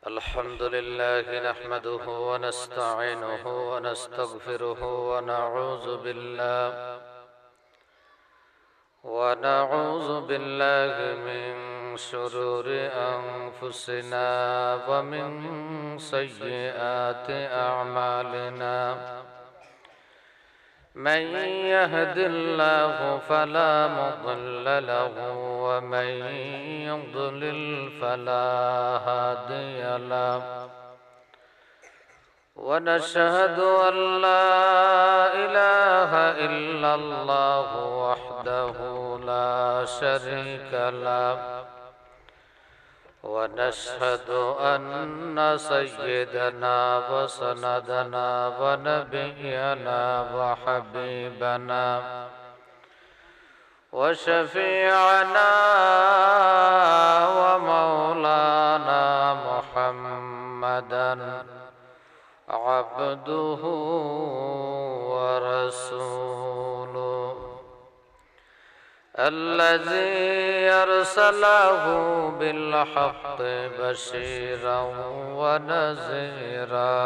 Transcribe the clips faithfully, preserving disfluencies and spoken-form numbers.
الحمد لله نحمده ونستعينه ونستغفره ونعوذ بالله، ونعوذ بالله من شرور أنفسنا ومن سيئات أعمالنا. من يهد الله فلا مضل له، ومن يضلل فلا هادي له. ونشهد أن لا إله إلا الله وحده لا شريك له، ونشهد أن سيدنا وسندنا ونبينا وحبيبنا وشفيعنا ومولانا محمدا عبده ورسوله، الذي أرسله بالحق بشيرا ونذيرا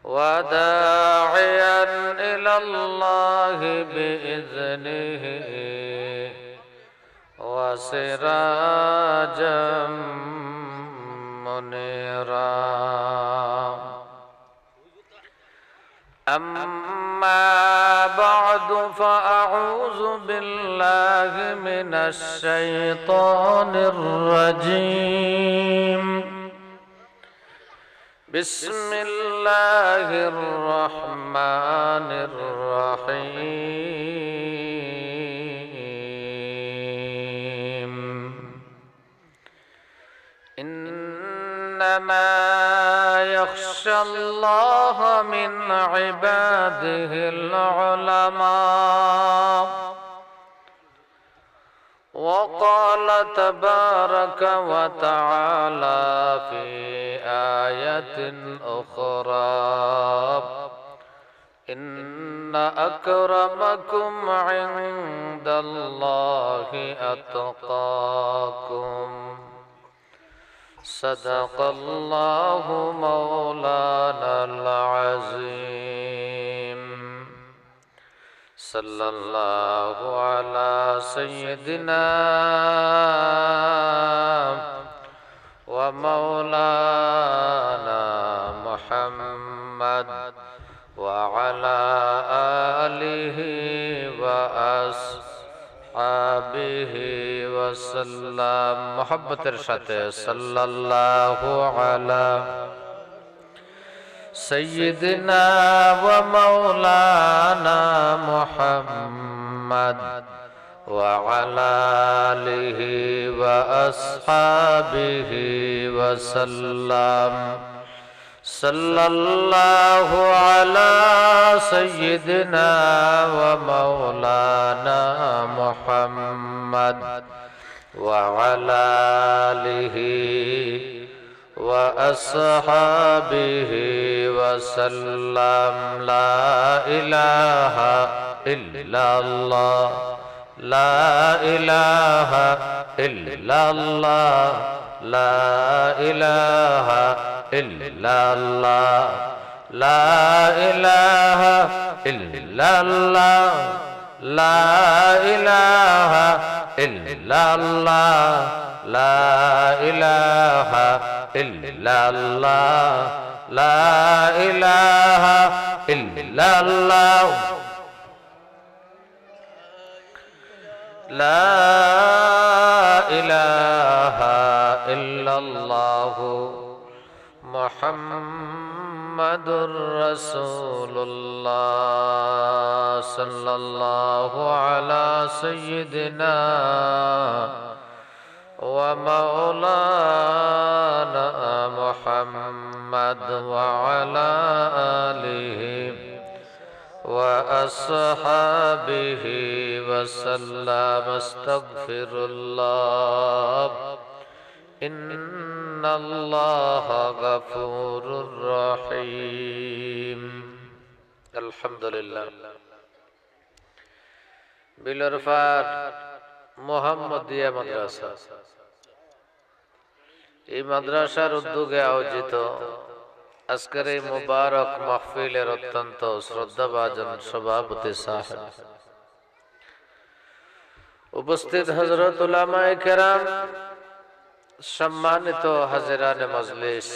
وداعيا إلى الله بإذنه وسراجا منيرا. أما بعد، فأعوذ بالله من الشيطان الرجيم. بسم الله الرحمن الرحيم. إنما يخشى الله من عباده العلماء. وقال تبارك وتعالى في آية أخرى: إن أكرمكم عند الله أتقاكم. صدق الله مولانا العظيم. صلى الله على سيدنا ومولانا محمد وعلى آله وأصحابه وسلم। মহব্বতের সাথে সাল্লাল্লাহু আলা سيدنا ومولانا محمد وعلى آله وأصحابه وسلم. صلى الله على سيدنا ومولانا محمد وعلى آله وأصحابه وسلم. لا إله إلا الله، لا إله إلا الله، لا إله إلا الله، لا إله إلا الله. لا إله إلا الله، لا إله إلا الله، لا إله إلا الله. لا إله إلا الله محمد رسول الله. صلى الله على سيدنا ومولانا محمد وعلى آله وأصحابه وسلم. أستغفر الله، إن الله غفور رحيم. الحمد لله. বিলরপার মোহাম্মদিয়া মাদ্রাসা, এই মাদ্রাসার উদ্যোগে আয়োজিত আজকের এই মুবারক মাহফিলের অত্যন্ত শ্রদ্ধাভাজন সভাপতি সাহেব, উপস্থিত হযরত উলামায়ে কেরাম, সম্মানিত হাজিরানে মজলিস,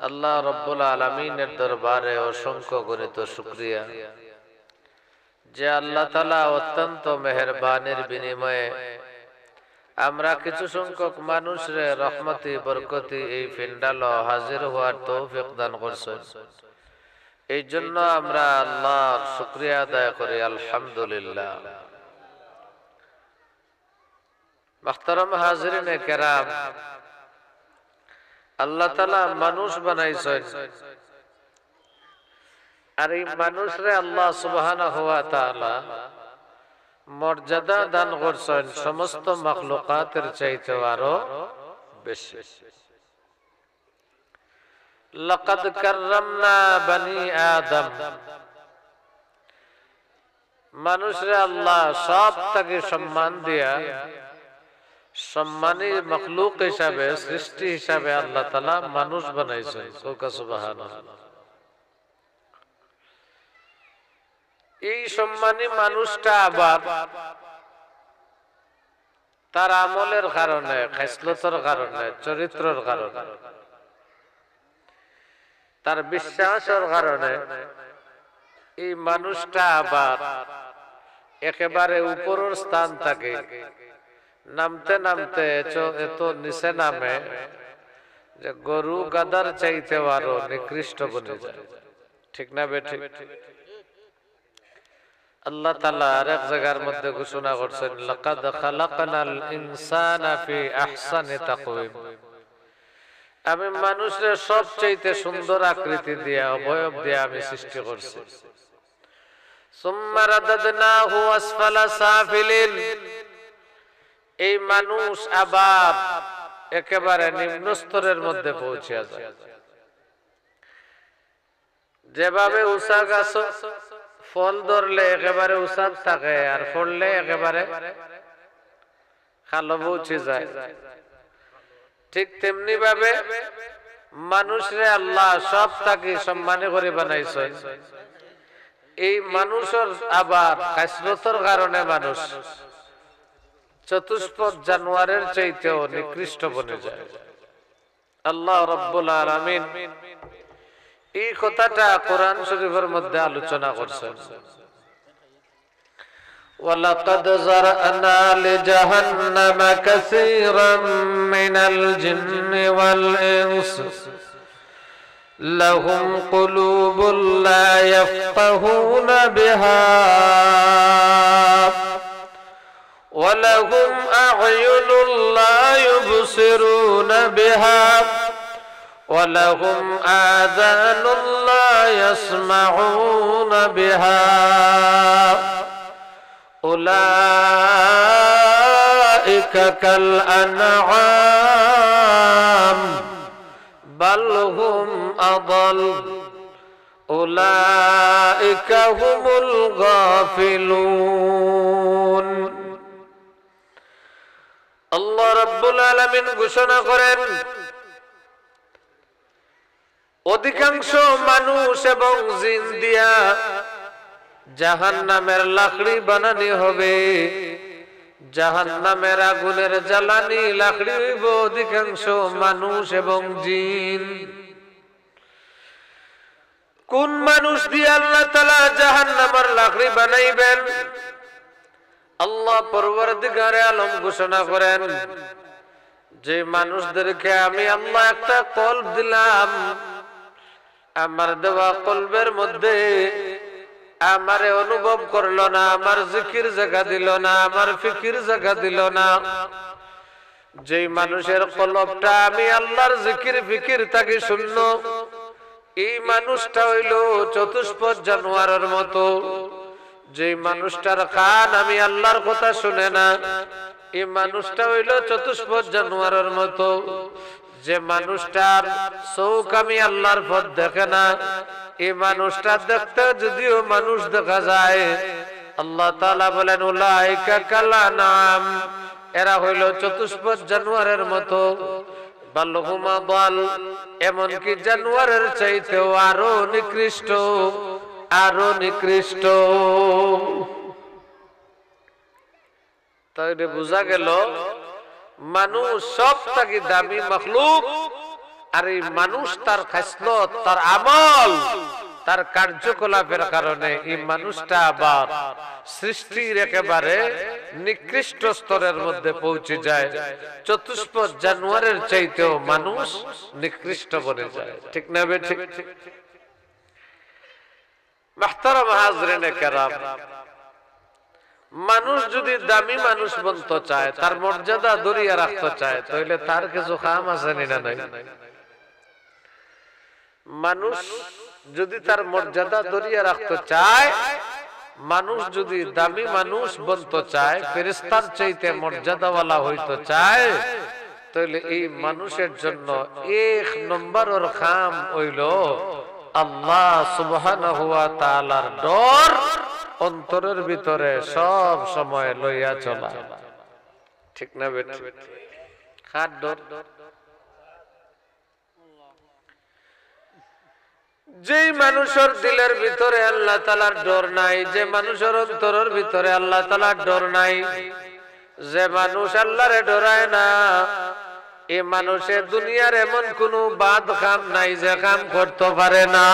আল্লাহ রব্বুল আলামিনের দরবারে অসংখ্য গণিত শুকরিয়া যে আল্লাহ তাআলা অত্যন্ত মেহেরবানির বিনিময়ে আমরা কিছু সংখ্যক মানুষরে রহমতি বরকতি এই পিন্ডালো হাজির হওয়ার তৌফিক দান করছেন। এই জন্য আমরা আল্লাহর শুকরিয়া আদায় করি, আলহামদুলিল্লাহ। মুহতারাম হাজিরিনে কেরাম, আল্লাহ তাআলা মানুষ বানাইছেন, আর এই মানুষরে আল্লাহ সুবহানাহু ওয়া তাআলা মর্যাদা দান করছেন সমস্ত মখলুকাতের চাইতেও আরো বেশি। লাকাদ কাররামনা বানি আদম। মানুষরে আল্লাহ সব থাকি সম্মান দিয়া, সম্মানী মখলুক হিসাবে, সৃষ্টি হিসাবে আল্লাহ তাআলা মানুষ বানাইছেন। কউক্কা সুবহানাল্লাহ। এই সম্মানী মানুষটা আবার তার আমলের কারণে, খাসলতর কারণে, চরিত্রর কারণে, তার বিশ্বাসর কারণে এই মানুষটা আবার একেবারে উপরর স্থান থাকি নামতে নামতে এচ-, এত নিচে নামে যে গরু গাধার চাইতেও আরো নিকৃষ্ট বনি যায়। ঠিক না বেঠিক? আল্লাহ তাআলা আরেক জাগার মধ্যে ঘোষণা করছেন, "লাকাদ খালাকনাল ইনসানা ফি আহসানি তাকওয়িম।" আমি মানুষরে সবচাইতে সুন্দর আকৃতি দিয়া, অবয়ব দিয়া আমি সৃষ্টি করছি। সুম্মা রাদাদনাহু আসফালা সাফিলিন। এই মানুষ আবার একেবারে নিম্ন স্তরের মধ্যে পৌঁছিয়া যায়। যেভাবে উচা গাছো ফল ধরলে একেবারে উচাত থাকে, আর পড়লে একেবারে খালো পৌঁছি যায়, ঠিক তেমনি ভাবে মানুষরে আল্লাহ সব থাকি সম্মানী করি বানাইছেন। এই মানুষর আবার খাসলতর কারণে মানুষ চতুষ্পদ জানোয়ারের চাইতেও নিকৃষ্ট বনে যায়। আল্লাহ রাব্বুল আলামিন এই কথাটা কোরআন শরীফের মধ্যে আলোচনা করছেন। ولقد ذرأنا لجهنم كثيرا من الجن والإنس لهم قلوب لا يفقهون بها ولهم أعين لا يبصرون بها ولهم آذان لا يسمعون بها أولئك كالأنعام بل هم أضل أولئك هم الغافلون। আল্লাহ রাব্বুল আলামিন ঘোষণা করেন, অধিকাংশ মানুষ এবং জিন দিয়া জাহান্নামের লাকড়ি বানানি হবে। জাহান্নামের আগুনের জ্বালানি লাকড়ি হইব অধিকাংশ মানুষ এবং জিন। কোন মানুষ দিয়া আল্লাহ তাআলা জাহান্নামের লাকড়ি বানাইবেন? আল্লাহ পরওয়ারদিগারে আলম ঘোষণা করেন, যে মানুষদেরকে আমি আল্লাহ একটা কলব দিলাম, আমার দেওয়া কলবের মধ্যে আমারে অনুভব করলো না, আমার জিকির জাগা দিল না, আমার ফিকির জাগা দিল না, যেই মানুষের কলবটা আমি আল্লাহর জিকির ফিকির থাকি শূন্য, এই মানুষটা হইল চতুষ্পদ জানোয়ারের মতো। যেই মানুষটার কান আমি আল্লাহর কথা শুনে না, এই মানুষটা হইল চতুষ্পদ জানোয়ারের মতো। যে মানুষটার চোখ আমি আল্লাহর পথ দেখে না, এই মানুষটা দেখতে যদিও মানুষ দেখা যায়, আল্লাহ তাআলা বলেন, "উলাইকা কাল আনআম।" এরা হইল চতুষ্পদ জানোয়ারের মতো, বাল হুম আদাল, এমনকি জানোয়ারের চাইতেও আরো নিকৃষ্ট, আরো নিকৃষ্ট। তাইলে বুঝা গেল, মানুষ সব থাকি দামি মখলুক, আর এই মানুষ তার খাসলত, তার আমল, তার কার্যকলাপের কারণে এই মানুষটা আবার সৃষ্টির একেবারে নিকৃষ্ট স্তরের মধ্যে পৌঁছে যায়। চতুষ্পদ জানোয়ারের চাইতেও মানুষ নিকৃষ্ট বনে যায়, ঠিক না বেঠিক? মাহতারাম হাজরিনে কেরাম, মানুষ যদি দামি মানুষ বনতে চায়, তার মর্যাদা ধরিয়া রাখতে চায়, তাহলে তার কিছু কাম আছে নি না নাই? মানুষ যদি তার মর্যাদা ধরিয়া রাখতে চায়, মানুষ যদি দামি মানুষ বনতে চায়, ফেরেশতার চাইতে মর্যাদাওয়ালা হইতে চায়, তাহলে এই মানুষের জন্য এক নম্বরর কাম হইল আল্লাহ সুবহানাহু ওয়া তাআলার ডর অন্তরের ভিতরে সব সময় লইয়া চলা। ঠিক না বেঠিক? কার ডর? যেই মানুষের দিলের ভিতরে আল্লাহ তাআলার ডর নাই, যে মানুষের অন্তরের ভিতরে আল্লাহ তাআলার ডর নাই, যে মানুষ আল্লাহরে ডরায় না, এ মানুষে দুনিয়ার এমন কোনো বাদ কাম নাই যে কাম করতে পারে না।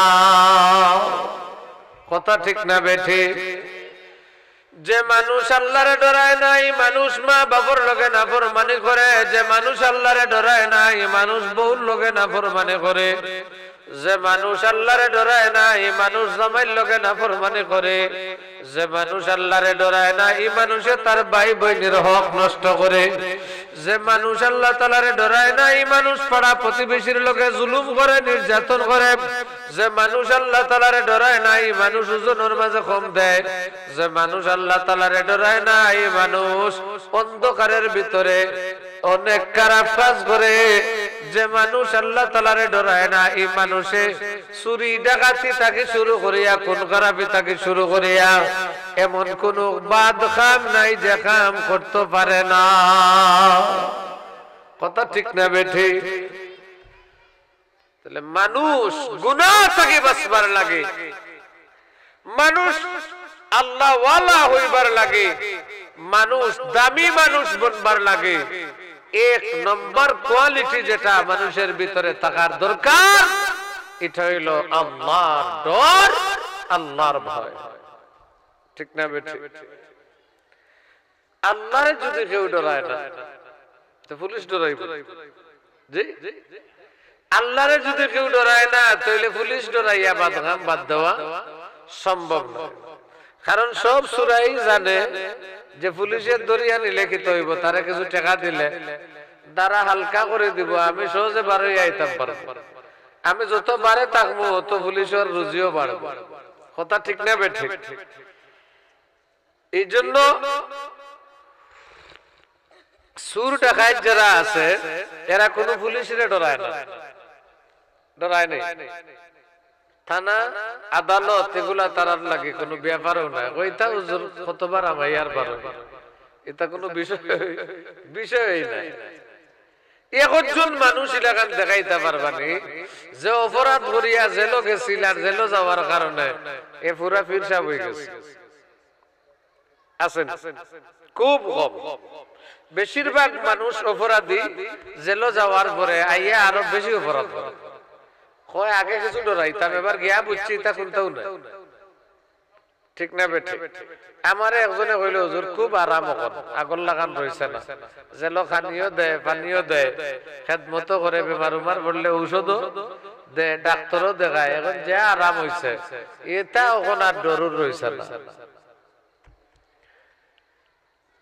কথা ঠিক না বেঠিক? যে মানুষ আল্লাহরে ডরায় না, ই মানুষ মা বাপর লগে নাফরমানি করে। যে মানুষ আল্লাহরে ডরায় না, ই মানুষ বউর লগে নাফরমানি করে। যে মানুষ আল্লাহরে ডরায় না, ই মানুষ জামাইর লগে নাফরমানি করে। যে মানুষ আল্লাহরে ডরায় না, ই মানুষে তার ভাই বইনের হক নষ্ট করে। যে মানুষ আল্লাহ তাআলারে ডরায় না, ই মানুষ পাড়া প্রতিবেশীর লগে জুলুম করে, নির্যাতন করে। যে মানুষ আল্লাহ তাআলারে ডরায় না, ই মানুষ ওজনর মাঝে কম দেয়। যে মানুষ আল্লাহ তাআলারে ডরায় না, ই মানুষ অন্ধকারের ভিতরে অনেক খারাপ কাজ করে। যে মানুষ আল্লাহ তাআলারে ডরায় না, ই মানুষে চুরি ডাকাতি থাকি শুরু করিয়া, খুন খারাপি থাকি শুরু করিয়া এমন কোনো বাদ কাম নাই যে কাম করতে পারে না। কথা ঠিক না বেঠিক? তাহলে মানুষ গুনাহ থাকি বাঁচবার লাগে, মানুষ আল্লাহওয়ালা হইবার লাগে, মানুষ দামি মানুষ বনবার লাগে, এক নম্বর কোয়ালিটি যেটা মানুষের ভিতরে থাকার দরকার, এটা হইল আল্লাহর ডর, আল্লাহর ভয়। ঠিক না বেঠিক? আল্লাহরে যদি কেউ ডরায় না, তো পুলিশ ডরাইব? জি, আল্লাহরে যদি কেউ ডরায় না, তাহলে পুলিশ ডরাইয়া বাদ কাম বাদ দেওয়া সম্ভব নয়। কারণ সব চুরাই জানে যে পুলিশে ধরিয়া নিলে কিতা অইবো, তারে কিছু টেকা দিলে ধারা হালকা করি দিবো, আমি সহজে বারইয়া আইতাম পারমু। আমি যত বারে থাকমু, অত পুলিশর রুজিও বাড়বো। কথা ঠিক না বেঠিক? এই জন্য চুর ডাকাইত যারা আছে, এরা কোনো পুলিশরে ডরায় না, ডরায় নাই। থানা, আদালত এগুলা তারার লাগি কোনো ব্যাপারও না। কইতা, "হুজুর, কতবার আমাইয়ার বারো, এটা কোনো বিষয়, বিষয়ই নাই।" একজন মানুষ ইলাখান দেখাইতা পারবানি যে অপরাধ করিয়া জেলো গেছিল আর জেলো যাওয়ার কারণে এ পুরা পীর সাব অইগেছে? আছেন? খুব কম। বেশিরভাগ মানুষ অপরাধী জেলো যাওয়ার পরে আইয়া আরো বেশি অপরাধ করে। কয়, "আগে কিছু ডরাইতাম, এবার গিয়া বুঝছি ইতা কুন্তাও নাই।" ঠিক না বেঠিক? আমারে একজনে কইলো, "হুজুর, খুব আরাম অখন, আগর লাখান রইছে না। জেলো খানিও দেয়, পানিও দেয়, খেদমতও করে, বেমার উমার পড়লে ঔষধও দেয়, ডাক্তারও দেখায়, এখন যে আরাম অইছে, ইটা অখন আর ডরুর রইছে না।"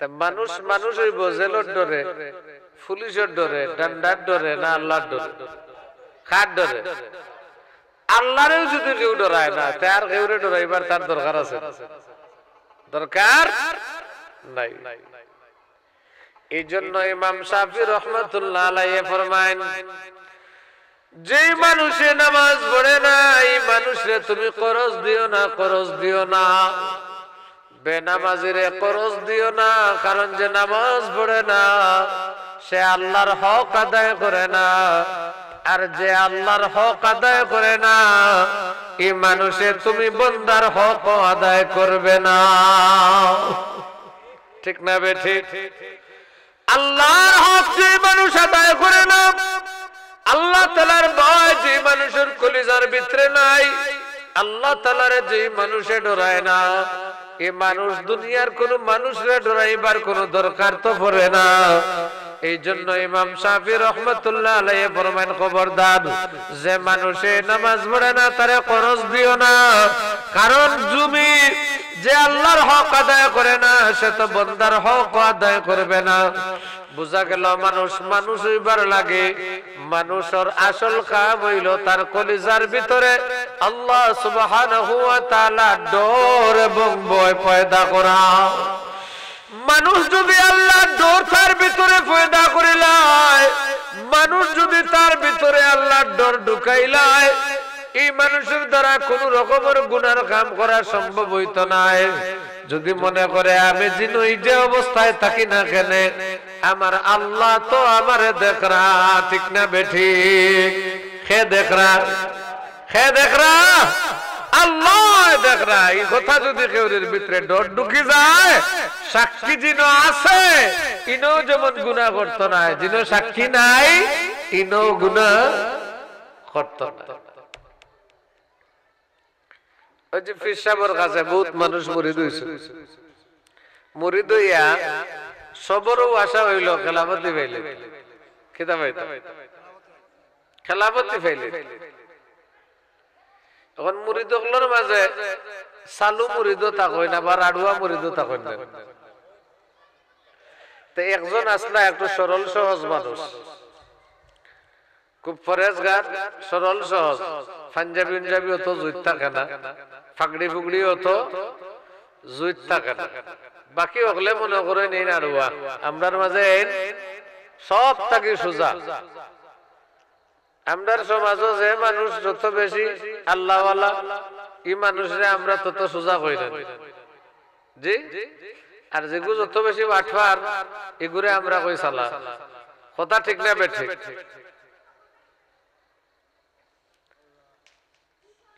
তে মানুষ মানুষ অইবো জেলর ডরে, পুলিশর ডরে, ডান্ডার ডরে, না আল্লাহর ডরে? কার ডরে? আল্লাহরেও যদি কেউ ডরায় না, তে আর কেউরে ডরাইবার তার দরকার আছে? দরকার নাই। এই জন্য ইমাম শাফি রহমতুল্লাহ আলাইহি ফরমাইন, যেই মানুষে নামাজ পড়ে না, এই মানুষরে তুমি করজ দিও না, করজ দিও না। বেনামাজিরে করজ দিও না, কারণ যে নামাজ পড়ে না, সে আল্লাহর হক আদায় করে না। আর যে আল্লাহর হক আদায় করে না, এই মানুষে তুমি বন্দার হক আদায় করবে না। ঠিক না বেঠিক? আল্লাহর হক যে মানুষ আদায় করে না, আল্লাহ তাআলার ভয় যে মানুষের কলিজার ভিতরে নাই, আল্লাহ তাআলারে যে মানুষে ডরায় না, এই মানুষ দুনিয়ার কোনো মানুষরে ডরাইবার কোনো দরকার তো পড়ে না। এই জন্য ইমাম শাফি রহমতুল্লাহ আলাইহি ফরমান, খবরদার, যে মানুষে নামাজ পড়ে না, তারে করজ দিও না। কারণ জমি যে আল্লাহর হক আদায় করে না, সে তো বন্দার হক আদায় করবে না। বুঝা গেল, মানুষ মানুষ অইবার লাগি, মানুষর আসল কাম অইলো তার কলিজার ভিতরে আল্লাহ সুবহানাহু ওয়া তাআলা ডর এবং ভয় পয়দা করা। মানুষ যদি আল্লাহর ডর তার ভিতরে পয়দা করিলায়, মানুষ যদি তার ভিতরে আল্লাহর ডর ঢুকাইলায়, এই মানুষের দ্বারা কোনো রকমের গুনার কাম করা সম্ভব অইতো নায়। যদি মনে করে, "আমি যেন এই যে অবস্থায় থাকি না কেনে, আমার আল্লাহ তো আমারে দেখরা", ঠিক না বেঠিক? কে দেখরা? কে দেখরা? আল্লায় দেখরা। এই কথা যদি কেউর ভিতরে ডর ঢুকি যায়, সাক্ষী যেন আছে, ইনো যেমন গুনা করতো নায়, যেন সাক্ষী নাই, ইনো গুনা করতো নায়। ওই যে পীর সাবর কাছে বহুত মানুষ মুরিদ অইছে। মুরিদ অইয়া সবরও আশা অইলো, খেলাফতি পাইলে। কিতা পাইতো? খেলাফতি পাইলে। এখন মুরিদ অকলর মাঝে চালু মুরিদও থাকইন, আবার আড়ুয়া মুরিদও থাকইন না। তো একজন আছলা একটু সরল সহজ মানুষ, খুব পরেজগার, সরল সহজ, পাঞ্জাবি উঞ্জাবি অত জুইত থাকে না, ফাগড়ি ফুগড়ি অত জুইত থাকে না। বাকি অকলে মনে করইন এইন আড়ুয়া, আমরার মাঝে এইন সব থাকি সুজা। আমরার সমাজও যে মানুষ যত বেশি আল্লাহওয়ালা, ই মানুষরে আমরা তত সুজা কই না। জি? আর যেগু যত বেশি বাটপার, ইগুরে আমরা কই চালাক। কথা ঠিক না বেঠিক?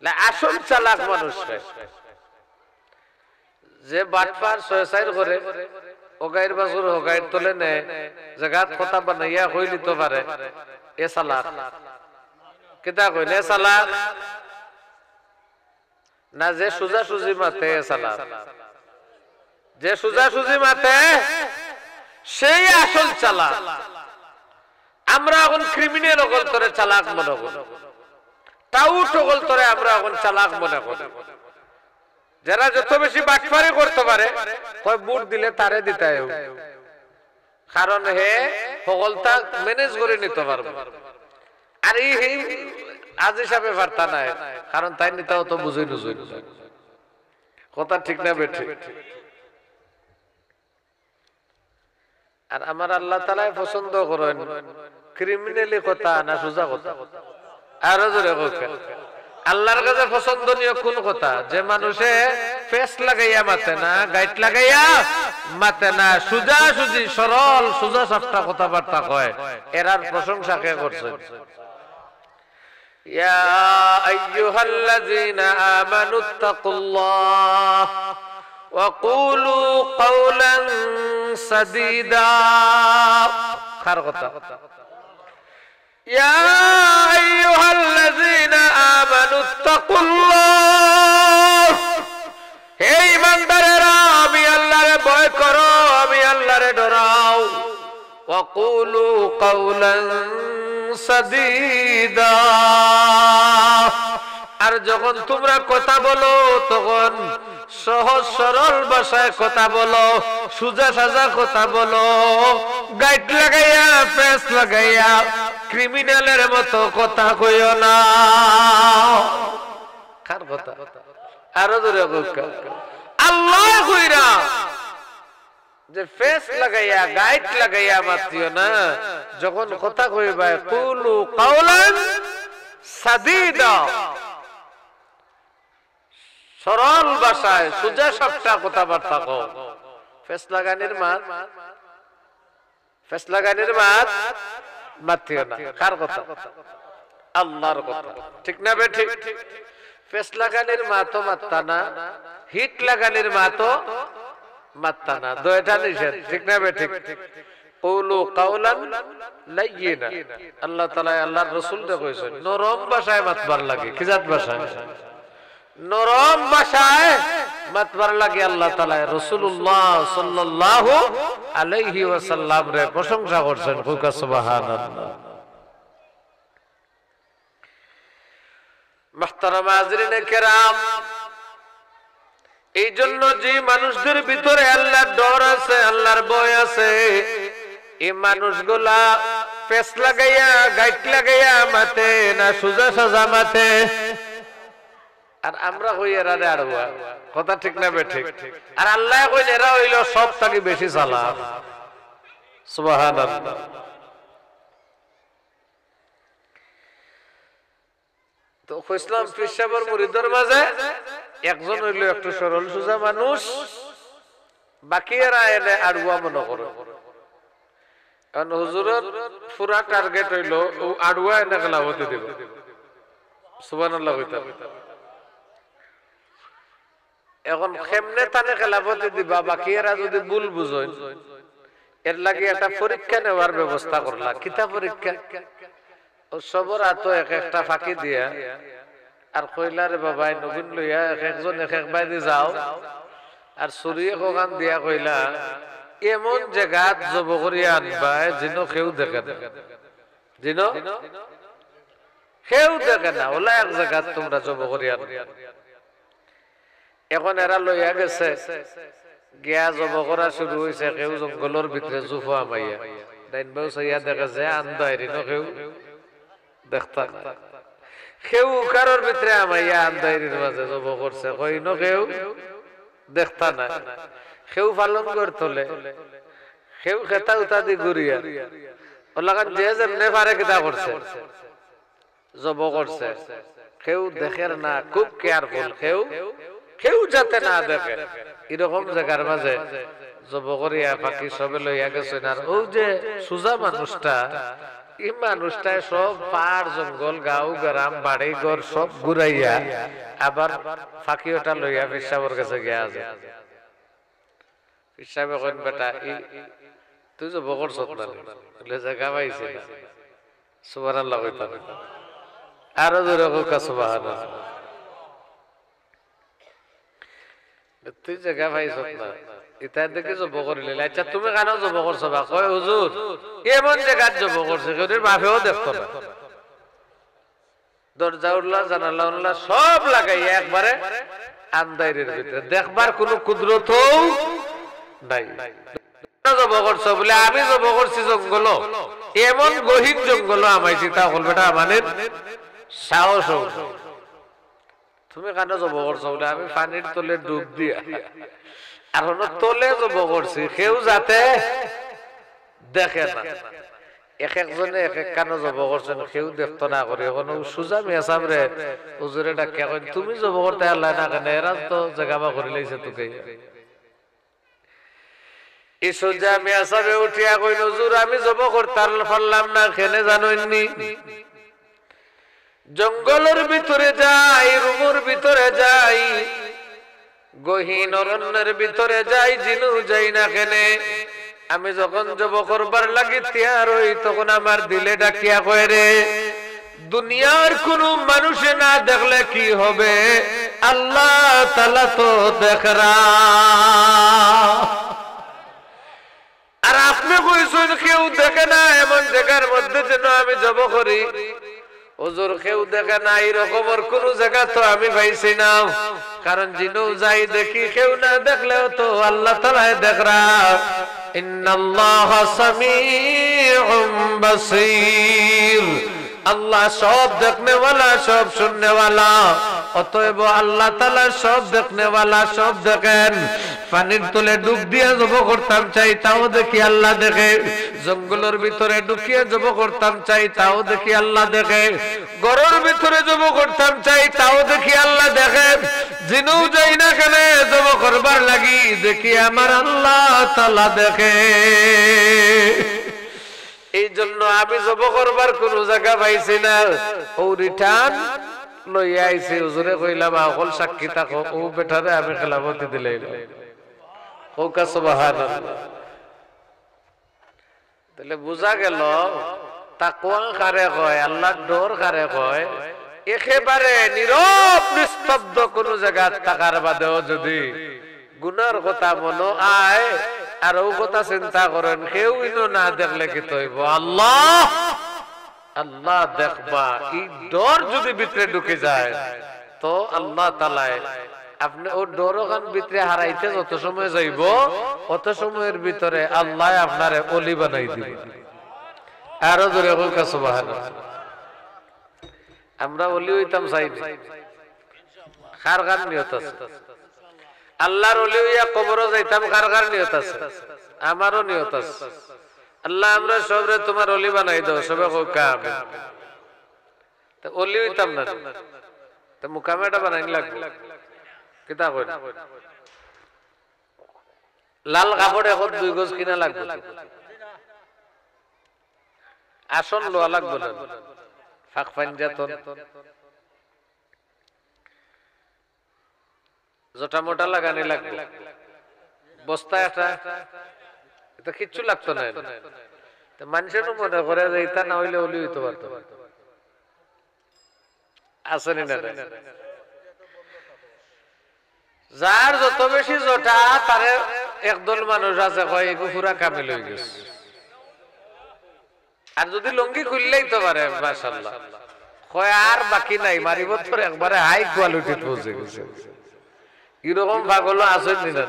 না, আসল চালাক মানুষ কে? যে বাটপার ছয় চাইর করে, হগাইর বাছুর হগাইর তলে নেয়, জাগাত কথা বানাইয়া কইলিতো পারে, এ চালাক। কিতা কইন, এ চালাক? না, যে সুজা সুজি মাতে, এ চালাক। যে সুজা সুজি মাতে, সেই আসল চালাক। আমরা এখন ক্রিমিনাল অকলতরে চালাক মনে করি, টাউট অকলতরে আমরা এখন চালাক মনে করি। যারা যত বেশি বাটপারি করতো পারে, কয় ভোট দিলে তারে দিতায় অইবো। কারণ হে হকলতা ম্যানেজ করি নিতো পারবো। আর ই হি আজি সাবে পারতা নায়, কারণ তাইন ইতা অত বুঝইন নুঝইন। কথা ঠিক না বেঠিক? আর আমার আল্লাহ তাআলায় পছন্দ করইন ক্রিমিনালি কথা না সুজা কথা? আরো জোরে কউক্কা। আল্লাহর কাছে পছন্দনীয় কোন কথা? যে মানুষে ফেস লাগাইয়া মাতে না, গাইট লাগাইয়া মাতে না, সুজা সুজি, সরল, সুজা সাপটা কথাবার্তা কয়, এরার প্রশংসা কে করছে? يا أيها الذين آمنوا اتقوا الله وقولوا قولا سديدا। কার কথা? يا أيها الذين آمنوا اتقوا الله। হে ইমানদারেরা, আমি আল্লাহরে ভয় করো, আমি আল্লাহরে ডরাও। وقولوا قولا سديدا। আর যখন তোমরা কথা বলো, তখন সহজ সরল ভাষায় কথা বলো, সুজা সাজা কথা বলো, গাইট লাগাইয়া, ফেস লাগাইয়া, ক্রিমিনালের মতো কথা কইও না। কার কথা? আরো জোরে কউক্কা। আল্লায় কইরা যে ফেস লাগাইয়া, গাইট লাগাইয়া মাতিও না, যখন কথা কইবায়, قولوا قولا سديدا। সরল ভাষায় সুজা সাপটা কথাবার্তা কও। ফেস লাগানির মাত, ফেস লাগানির মাত মাতিও না। কার কথা? আল্লাহর কথা। ঠিক না বেঠিক? ফেস লাগানির মাতও মাততা না, হিট লাগানির মাতও মাততা না। দুইটা নিষেধ। ঠিক না বেঠিক? কুলু কাওলান লাইয়িনা। আল্লাহ তাআলায় আল্লাহর রসুলরে কইছইন, নরম ভাষায় মাতবার লাগি। কি জাত ভাষায়? নরম ভাষায় মাতবার লাগি আল্লাহ তাআলায় রাসূলুল্লাহ সাল্লাল্লাহু আলাইহি ওয়াসাল্লামরে প্রশংসা করছইন। কউক্কা সুবহানাল্লাহ। মুহতারাম হাজিরিনে কেরাম, এই জন্য যে মানুষদের ভিতরে আল্লাহর ডর আছে, আল্লাহর ভয় আছে, এই মানুষগুলা ফেস লাগাইয়া, গাইট লাগাইয়া মাতে না সুজা সাজা মাতে? আর আমরা কই এরারে আড়ুয়া। কথা ঠিক না বেঠিক? আর আল্লায় কইন এরা অইলো সব থাকি বেশি চালাক। সুবহানাল্লাহ। তো কইছলাম পীর সাবর মুরিদর মাঝে একজন অইলো একটু সরল সুজা মানুষ, বাকি এরা এনে আড়ুয়া মনো করে। কারণ হুজুরর পুরা টার্গেট অইলো অউ আড়ুয়া এনে খেলাফতি দিবা। সুবহানাল্লাহ কইতা। এখন কেমনে তানে খেলাফতি দিবা, বাকি এরা যদি ভুল বুঝইন, এর লাগি একটা পরীক্ষা নেওয়ার ব্যবস্থা করলা। কিতা পরীক্ষা? অউ সবর আতো এক একটা ফাঁকি দিয়া আর কইলা, "রে বাবা, ইনগুন লইয়া এক একজন এক এক বায়দি যাও।" আর ছুরি একখান দিয়া কইলা, "এমন জাগাত জব করিয়া আনবায়, যেন কেউ দেখে না, যেন কেউ দেখে না, অলা এক জাগাত তুমরা জব করিয়া আনবায়।" এখন এরা লইয়া গেছে, গিয়া জব করা শুরু অইছে। কেউ জঙ্গলর ভিতরে জুফো হামাইয়া, ডাইন বাউ চাইয়া দেখে যে আন্দাইরি ন কেউ দেখতা না। কেউ উকারর ভিতরে হামাইয়া আন্দাইরির মাঝে জব করছে, কই ন কেউ দেখতা না। কেউ পালঙ্গর তলে, কেউ খেতা উতা দি ঘুরিয়া, অলাখান যে যেমনে পারে কিতা করছে। জব করছে, কেউ দেখের না, খুব কেয়ারফুল, কেউ, কেউ যাতে না দেখে, এরকম জাগার মাঝে জব করিয়া ফাঁকি সবে লইয়া গেছইন। আর অউ যে সুজা মানুষটা, ই মানুষটায় সব পাহাড়, জঙ্গল, গাঁও, গ্রাম, বাড়ি, ঘর সব ঘুরাইয়া আবার ফাঁকি ওটা লইয়া পীর সাবর গেছে গিয়া আছে। পীর সাবে কইন, "বেটা, ই, তুই জব করছত না নি?" বলে, "জাগা পাইছি না।" সুবহানাল্লাহ কইতা না। আরো জোরে কউক্কা, সুবহানাল্লাহ। "তুই জাগা পাইছত না, ইতায় দেখি জব করিলে। আচ্ছা, তুমি কানো জব করছো বা?" কয়, "হুজুর, এমন জাগাত জব করছি, কেউর বাপেও দেখতো না।" দরজা উল্লা, জানালা উল্লা সব লাগাইয়া একবারে আন্দাইরের ভিতরে, দেখবার কুনু কুদরতও নাই। জব করছো বলে, "আমি জব করছি জঙ্গলো, এমন গহীন জঙ্গলো হামাইছি।" তা অকল বেটা আমানের সাহস অইল। "তুমি কানো জব করছো?" বলে, "আমি পানির তলে ডুব দিয়া।" আর হনো তলে জব করছি, কেউ যাতে দেখে না। এক একজনে এক এক কানো জব করছইন, কেউ দেখতো না করি। এখন অউ সুজা মিয়া সাবরে হুজুরে ডাকিয়া কইন, "তুমি জব করতে পারলায় না কেনে? এরা তো জাগা বার করিলাইছে তোকে।" ই সুজা মিয়া সাবে উঠিয়া কইন, "হুজুর, আমি জব করতাম পারলাম না, কেনে জানইন নি? জঙ্গলর ভিতরে যাই, রুমর ভিতরে যাই, গহীন অরণ্যর ভিতরে যাই, যিনু যাই না কেনে, আমি যখন জব করবার লাগি তৈয়ার অই, তখন আমার দিলে ডাকিয়া কয়, 'রে, দুনিয়ার কুনু মানুষে না দেখলে কি হবে, আল্লাহ তাআলা তো দেখরা।'" আর আপনে কইছইন কেউ দেখে না, এমন জাগার মধ্যে যেন আমি জব করি। হুজুর, কেউ দেখে না, ই রকমর কুনু জাগা তো আমি পাইছি না। কারণ যিনু যাই দেখি, কেউ না দেখলেও তো আল্লাহ তাআলায় দেখরা। ইন্নাল্লাহা সামিউম বাসীর। আল্লাহ সব দেখনেওয়ালা, সব শুননেওয়ালা। অতএব আল্লাহ তাআলা সব দেখনেওয়ালা, সব দেখেন। পানির তলে ডুব দিয়া জব করতাম চাই, তাও দেখি আল্লাহ দেখে। জঙ্গলর ভিতরে ঢুকিয়া জব করতাম চাই, তাও দেখি আল্লাহ দেখে। ঘরর ভিতরে জব করতাম চাই, তাও দেখি আল্লাহ দেখে। যেনউ যাই না কেনে জব করবার লাগি, দেখি আমার আল্লাহ তাআলা দেখে। এই জন্য আমি জব করবার কুনু জাগা পাইছি না। অউ return লইয়া আইছি, হুজুরে কইলা, "বা অকল সাক্ষী থাকো, অউ বেটারে আমি খেলাফতি দিলাইলাম।" কউক্কা সুবহানাল্লাহ। তাইলে বুঝা গেল, তাকওয়া কারে কয়, আল্লাহর ডর কারে কয়, একেবারে নীরব নিস্তব্ধ কুনু জাগাত থাকার বাদেও যুদি গুনার কথা মনো আয়, আর অউ কথা চিন্তা করইন, কেউ ইনো না দেখলে কিতা অইবো? আল্লাহ, আল্লাহ দেখবা। ই ডর যুদি ভিতরে ঢুকি যায়, তো আল্লাহ তাআলায় আপনে অউ ডর অখান ভিতরে হারাইতে যত সময় যাইবো, অত সময়র ভিতরে আল্লায় আপনারে অলি বানাই দিবা। আরো জোরে কউক্কা সুবহানাল্লাহ। আমরা অলি অইতাম চাই নি? কার কার নিয়ত আছে? আল্লাহর অলি অইয়া কবরো যাইতাম, কার কার নিয়ত আছে? আমারও নিয়ত আছে। আল্লাহ, আমরা সবরে তুমার অলি বানাই দেও, সবে কউক্কা আমিন। তে অলি অইতাম না নি? তে মুকামে এটা বানাইন লাগবো। কিতা কইন? লাল কাপড় এখন দুই গজ কিনা লাগবো। আসন লওয়া লাগবো না। ফাঁক পাঞ্জাতন। জটা মটা লাগানি লাগবো। বস্তা একটা, এটা কিচ্ছু লাগতো না। তো মানুষেরও মনে করে যে এটা না অইলে অলি অইতো পারতো না। আছে নি না? যার যত বেশি জটা, তারে একদল মানুষ আছে কয়, "এগু পুরা কামিল অইগেছে।" আর যুদি লুঙ্গি খুললেই তো পারে, মাশাআল্লাহ। কয়, "আর বাকি নাই, মারিফতর একবারে high quality পৌঁছে গেছে।" এরকম পাগল আছইন নি না?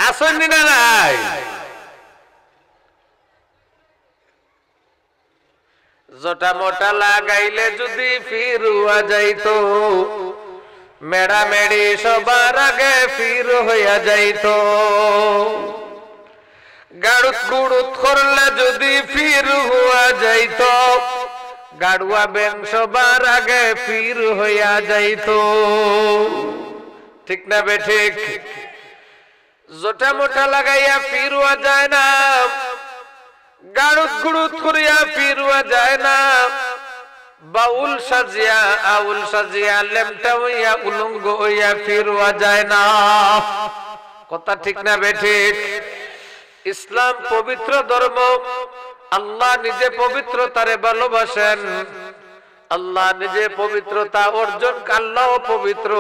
আছইন নি না নাই? জটা মটা লাগাইলে যুদি পীর অওয়া যাইতো, মেড়া মেড়ি সবার আগে পীর অইয়া যাইতো। গাড়ুত গুড়ুত করলে যুদি পীর অওয়া যাইতো, গাড়ুয়া ব্যাং সবার আগে পীর অইয়া যাইতো। ঠিক না বেঠিক? জটা মটা লাগাইয়া পীর অওয়া যায় না, গাড়ুত গুড়ুত করিয়া পীর অওয়া যায় না, বাউল সাজিয়া, আউল সাজিয়া, লেমটা অইয়া, উলঙ্গ অইয়া পীর অওয়া যায় না। কথা ঠিক না বেঠিক? ইসলাম পবিত্র ধর্ম, আল্লাহ নিজে পবিত্রতারে ভালোবাসেন। আল্লাহ নিজে পবিত্রতা অর্জন, আল্লাহ পবিত্র।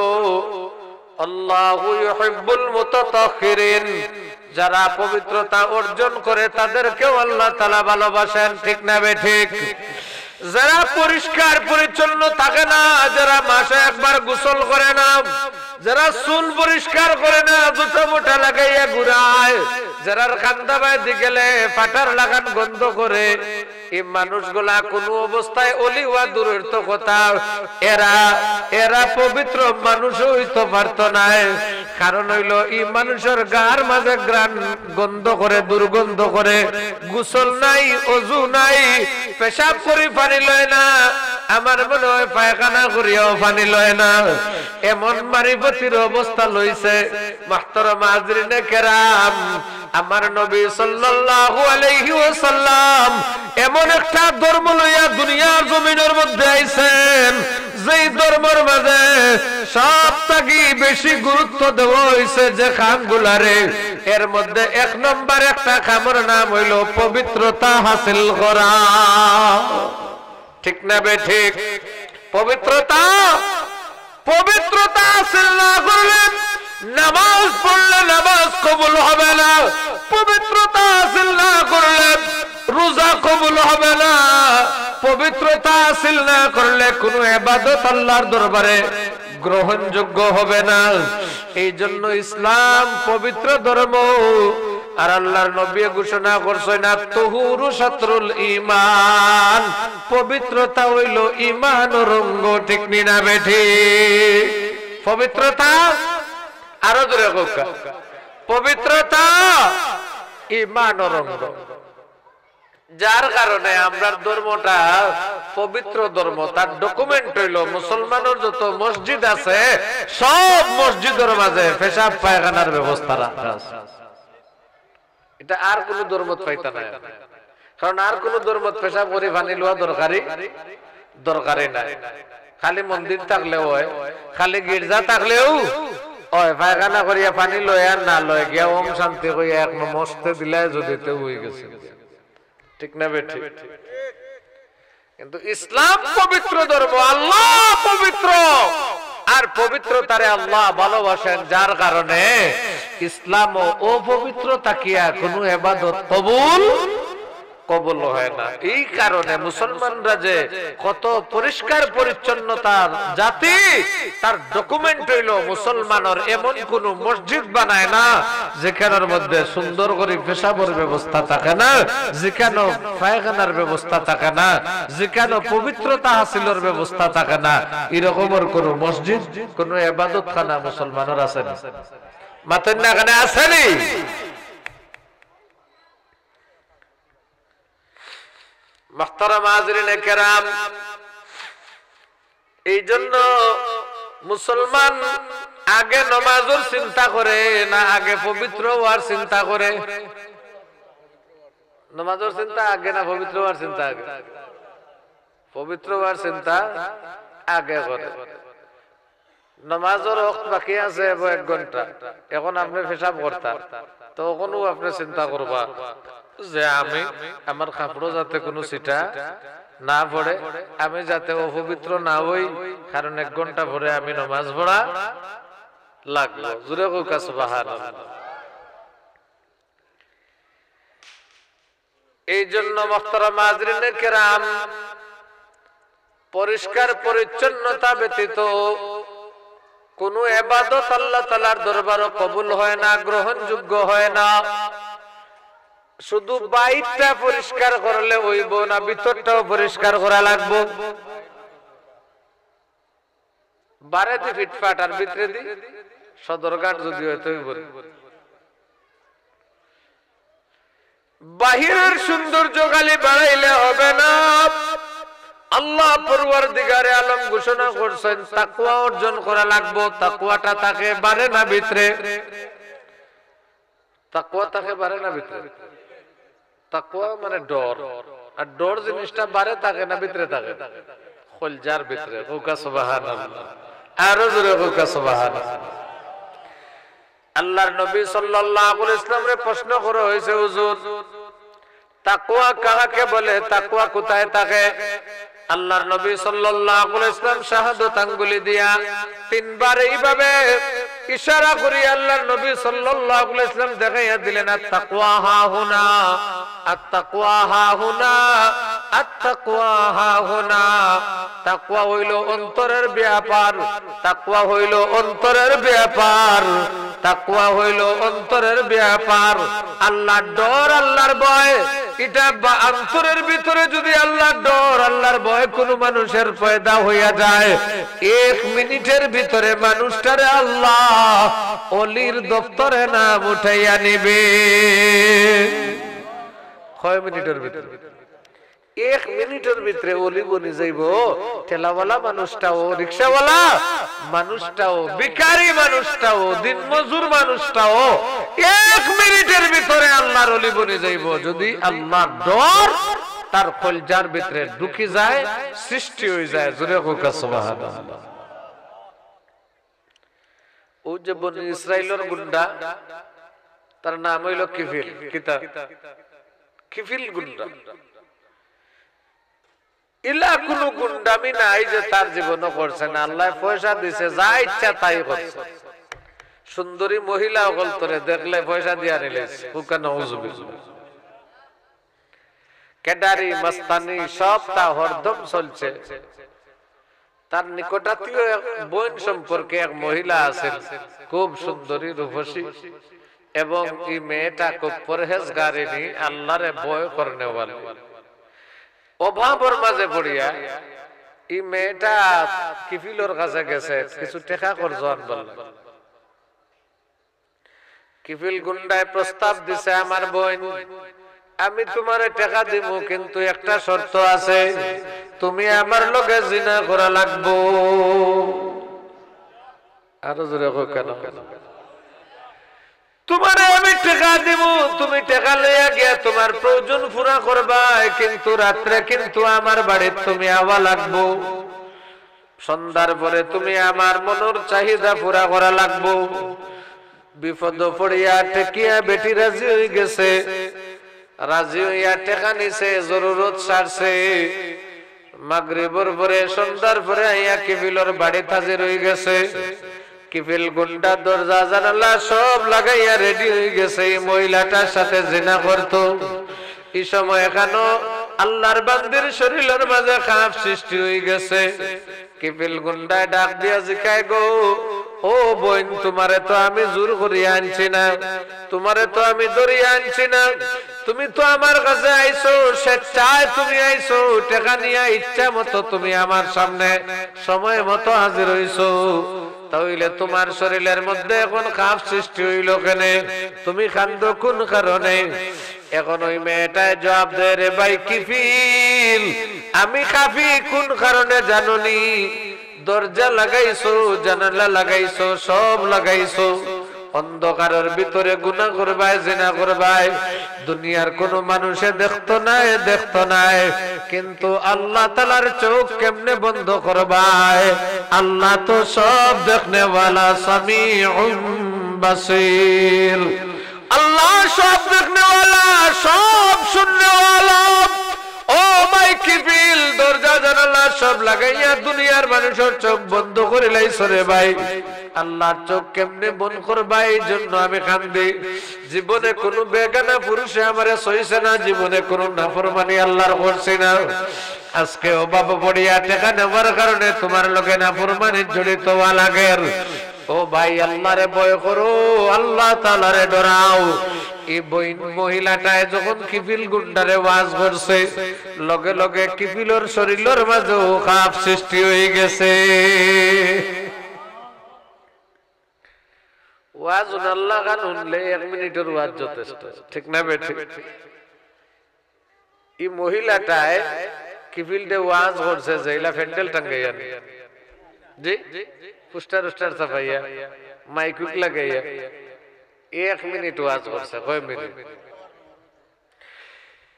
আল্লাহু ইউহিব্বুল মুতাতাহহিরিন। যারা পবিত্রতা অর্জন করে তাদেরকেও আল্লাহ তাআলা ভালোবাসেন, ঠিক না বেঠিক? যারা পরিষ্কার পরিচ্ছন্ন থাকে না, যারা মাসে একবার গোসল করে না, যারা চুল পরিষ্কার করে না, জটা মটা লাগাইয়া ঘুরায়, যারার কান্দা বায়দি গেলে ফাটার লাখান গন্ধ করে, ই মানুষগুলা কুনু অবস্থায় অলি অওয়া দূরর তো কথা, এরা, এরা পবিত্র মানুষ অইতো পারতো নায়। কারণ অইলো, ই মানুষর গার মাঝে ঘ্রাণ গন্ধ করে, দুর্গন্ধ করে, গোসল নাই, অজু নাই, পেশাব করি পানি লয় না, আমার মনে হয় পায়খানা করিয়াও পানি লয় না। এমন মারিফতির অবস্থা লইছে, মুহতারাম হাজিরিনে কেরাম, আমার নবী সাল্লাল্লাহু আলাইহি ওয়াসাল্লাম এমন একটা ধর্ম লইয়া দুনিয়ার জমিনর মধ্যে আইছেন, যেই ধর্মর মাঝে সব থাকি বেশি গুরুত্ব দেওয়া অইছে যে কামগুলারে, এর মধ্যে এক নম্বর একটা কামর নাম অইলো পবিত্রতা হাসিল করা। ঠিক না বেঠিক? পবিত্রতা, পবিত্রতা হাসিল না করলে নামাজ পড়লে নামাজ কবুল হবে না। পবিত্রতা হাসিল না করলে রোজা কবুল হবে না। পবিত্রতা হাসিল না করলে কুনু ইবাদত আল্লাহর দরবারে গ্রহণযোগ্য হবে না। এই জন্য ইসলাম পবিত্র ধর্ম। আর আল্লাহর নবী ঘোষণা করছইন, "আত-তুহুরু শাতরুল ঈমান", পবিত্রতা অইলো ঈমানর অঙ্গ। ঠিক নি না বেঠিক? পবিত্রতা, আরো জোরে কউক্কা, পবিত্রতা ঈমানর অঙ্গ। যার কারণে আমরার ধর্মটা পবিত্র ধর্ম, তার document অইলো মুসলমানর যত মসজিদ আছে, সব মসজিদর মাঝে পেশাব পায়খানার ব্যবস্থা রাখা আছে। ইটা আর কুনু ধর্মত পাইতা নায়, কারণ আর কুনু ধর্মত পেশাব করি পানি লওয়া দরকারি, দরকারি নায়। খালি মন্দির থাকলেও অয়, খালি গির্জা থাকলেও অয়, পায়খানা করিয়া পানি লয় আর না লয়, গিয়া ওম শান্তি কইয়া এক নমস্তে দিলায় যদি, তেউ অইগেছে। ঠিক না বেঠিক? কিন্তু ইসলাম পবিত্র ধর্ম, আল্লাহ পবিত্র, আর পবিত্রতারে আল্লাহ ভালোবাসেন, যার কারণে ইসলামও অপবিত্র থাকিয়া কুনু ইবাদত কবুল, কবুল হয় না। এই কারণে মুসলমানরা যে কত পরিষ্কার পরিচ্ছন্নতার জাতি, তার document অইলো মুসলমানর এমন কুনু মসজিদ বানায় না যেখানর মধ্যে সুন্দর করি পেশাবর ব্যবস্থা থাকে না, যেখানো পায়খানার ব্যবস্থা থাকে না, যেখানো পবিত্রতা হাসিলর ব্যবস্থা থাকে না। এরকমর কুনু মসজিদ, কুনু ইবাদতখানা মুসলমানর আছে নি? মাতইন না কেনে, আছে নি? মুহতারাম হাজিরিনে কেরাম, এই জন্য মুসলমান আগে নমাজর চিন্তা করে না আগে পবিত্র অওয়ার চিন্তা করে? নমাজর চিন্তা আগে না পবিত্র অওয়ার চিন্তা আগে? পবিত্র অওয়ার চিন্তা আগে করে। নমাজর ওয়াক্ত বাকি আছে এবো এক ঘন্টা, এখন আপনে পেশাব করতা, তো অখনউ আপনে চিন্তা করবা যে আমি আমার কাপড়ো যাতে কুনু ছিটা না পড়ে, আমি যাতে অপবিত্র না অই, কারণ এক ঘন্টা পরে আমি নমাজ পড়া লাগবো। জোরে কউক্কা সুবহানাল্লাহ। এই জন্য মুহতারাম হাজিরিনে কেরাম, পরিষ্কার পরিচ্ছন্নতা ব্যতীত কুনু ইবাদত আল্লাহ তাআলার দরবারও কবুল হয় না, গ্রহণযোগ্য হয় না। শুধু বাইরটা পরিষ্কার করলে অইবো না, ভিতরটাও পরিষ্কার করা লাগবো? বারেদি ফিটফাট আর ভিতরেদি সদরঘাট যদি অয়, তে অইবো নি? বাহিরের সৌন্দর্য খালি বাড়াইলে হবে না। আল্লাহ পরওয়ারদিগারে আলম ঘোষণা করছইন, তাকওয়া অর্জন করা লাগবো। তাকওয়াটা থাকে বারে না ভিতরে? তাকওয়া থাকে বারে না ভিতরে? তাকওয়া মানে ডর। আর ডর জিনিসটা বারে থাকে না ভিতরে থাকে? কইলজার ভিতরে। কউক্কা সুবহানাল্লাহ। আরো জোরে কউক্কা সুবহানাল্লাহ। আল্লাহর নবী সাল্লাল্লাহু আলাইহি ওয়াসাল্লামরে প্রশ্ন করা হয়েছে, "হুজুর, তাকওয়া কাহাকে বলে? তাকওয়া কোথায় থাকে?" আল্লাহর নবী সাল্লাল্লাহু আলাইহি ওয়াসাল্লাম শাহাদত আঙ্গুলি দিয়া তিনবার এইভাবে ইশারা করি আল্লাহর নবী সাল্লাল্লাহু আলাইহি ওয়াসাল্লাম দেখাইয়া দিলেন, "আত-তাকওয়া হাহুনা, আত-তাকওয়া হাহুনা, আত-তাকওয়া হাহুনা।" তাকওয়া অইলো অন্তরের ব্যাপার, তাকওয়া অইলো অন্তরের ব্যাপার, তাকওয়া অইলো অন্তরের ব্যাপার। আল্লাহর ডর, আল্লাহর ভয়, ইটা বা-, অন্তরের ভিতরে যদি আল্লাহর ডর, আল্লাহর ভয় কুনু মানুষের পয়দা হইয়া যায়, এক মিনিটের ভিতরে মানুষটারে আল্লাহ অলির দপ্তরে নাম উঠাইয়া নিবে। কয় মিনিটের ভিতরে? এক মিনিটের ভিতরে অলি বনি যাইবো। ঠেলাওয়ালা মানুষটাও, রিক্সাওয়ালা মানুষটাও, ভিখারি মানুষটাও, দিনমজুর মানুষটাও এক মিনিটের ভিতরে আল্লাহর অলি বনি যাইবো। যদি আল্লাহর ডর তার কইলজার ভিতরে ঢুকি যায়, সৃষ্টি হই যায়। জোরে কউক্কা সুবহানাল্লাহ। অউ যে বনি ইসরাইলর গুন্ডা, তার নাম অইলো কিফিল। কিতা? কিফিল গুন্ডা। ইলা কুনু গুন্ডামি নাই যে তার জীবনও করছে না। আল্লায় পয়সা দিছে, যা ইচ্ছা তাই করছে। সুন্দরী মহিলা অকলতরে দেখলে পয়সা দিয়া নিলে, কউক্কা নাউজুবিল্লাহ। ক্যাডারি, মাস্তানি, সব তা হরদম চলছে। তার নিকটাত্মীয় এক বইন সম্পর্কে এক মহিলা আছিল, খুব সুন্দরী, রূপসী। এবং ই মেয়েটা খুব পরহেজগারিনী, আল্লারে ভয় করনেওয়ালা। অভাবর মাঝে পড়িয়া ই মেয়েটা কিফিলর কাছে গেছে কিছু টেকা কর্জ আনবার লাগি। কিফিল গুন্ডায় প্রস্তাব দিছে, "আমার বইন, আমি তুমারে টেকা দিমু, কিন্তু একটা শর্ত আছে, তুমি আমার লগে জিনা করা লাগবো।" আরো জোরে কও, কেন? "তুমারে আমি টেকা দিমু, তুমি টেকা লইয়া গিয়া তুমার প্রয়োজন পুরা করবায়, কিন্তু রাত্রে কিন্তু আমার বাড়িত তুমি আওয়া লাগবো। সন্ধ্যার পরে তুমি আমার মনর চাহিদা পুরা করা লাগবো।" বিপদ পড়িয়া ঠেকিয়া বেটি রাজি অইগেছে। রাজি অইয়া টেকা নিছে, জরুরত সারছে। মাগরিবর পরে, সন্ধ্যার পরে আইয়া কিফিলর বাড়িত হাজির অইগেছে। কিফিল গুন্ডা দরজা জানালা সব লাগাইয়া রেডি অইগেছে, ই মহিলাটার সাথে জিনা করতো। ই সময় এখানো আল্লার বান্দির শরীলর মাঝে খাপ সৃষ্টি অইগেছে। কিফিল গুন্ডায় ডাক দিয়া জিকায়, "গো, ও বইন, তুমারে তো আমি জোর করিয়া আনছি না, তুমারে তো আমি ধরিয়া আনছি না, তুমি তো আমার কাছে আইছো, স্বেচ্ছায় তুমি আইছো, টেকা নিয়া ইচ্ছা মতো তুমি আমার সামনে সময় মতো হাজির অইছো, তাইলে তুমার শরীলর মধ্যে এখন খাপ সৃষ্টি অইলো কেনে? তুমি কান্দো কোন কারণে?" এখন ওই মেয়েটায় জবাব দেয়, "রে ভাই কিফিল, আমি কাঁপি কোন কারণে জানো নি? দরজা লাগাইছো, জানালা লাগাইছো, সব লাগাইছো, অন্ধকারর ভিতরে গুনা করবায়, জিনা করবায়, দুনিয়ার কোনো মানুষে দেখতো নায়, দেখতো নায়, কিন্তু আল্লাহ তাআলার চোখ কেমনে বন্ধ করবায়? আল্লাহ তো সব দেখনেওয়ালা, সামিউম বাসির।" আল্লাহ সব দেখনেওয়ালা, সব শুননেওয়ালা। ও ভাই কিফিল, দরজা জানালা সব লাগাইয়া দুনিয়ার মানুষর চোখ বন্ধ করিলাইছো রে ভাই। আল্লার চোখ কেমনে বন্ধ করবায়, এই জন্য আমি কান্দি। জীবনে কোনো বেগানা পুরুষে আমারে ছইছে না, জীবনে কোনো নাফরমানি আল্লার করছি না। আজকে অভাব পড়িয়া টেকা নেওয়ার কারণে তুমার লগে নাফরমানি জড়িত অওয়া লাগের। ও ভাই, আল্লারে ভয় করো, আল্লাহ তাআলারে ডরাও। ই বইন মহিলাটায় যখন কিফিল গুন্ডারে ওয়াজ করছে, লগে লগে কিফিলর শরীলর মাঝেও খাপ সৃষ্টি অইগেছে। ওয়াজ হুনার লাখান হুনলে এক মিনিটর ওয়াজ যথেষ্ট, ঠিক না বেঠিক? ই মহিলাটায় কিফিলরে ওয়াজ করছে, যেইলা প্যান্ডেল টাঙ্গাইয়া নি। জি? পোস্টার উস্টার ছাপাইয়া, মাইক উইক লাগাইয়া, এক মিনিট ওয়াজ করছে। কয় মিনিট?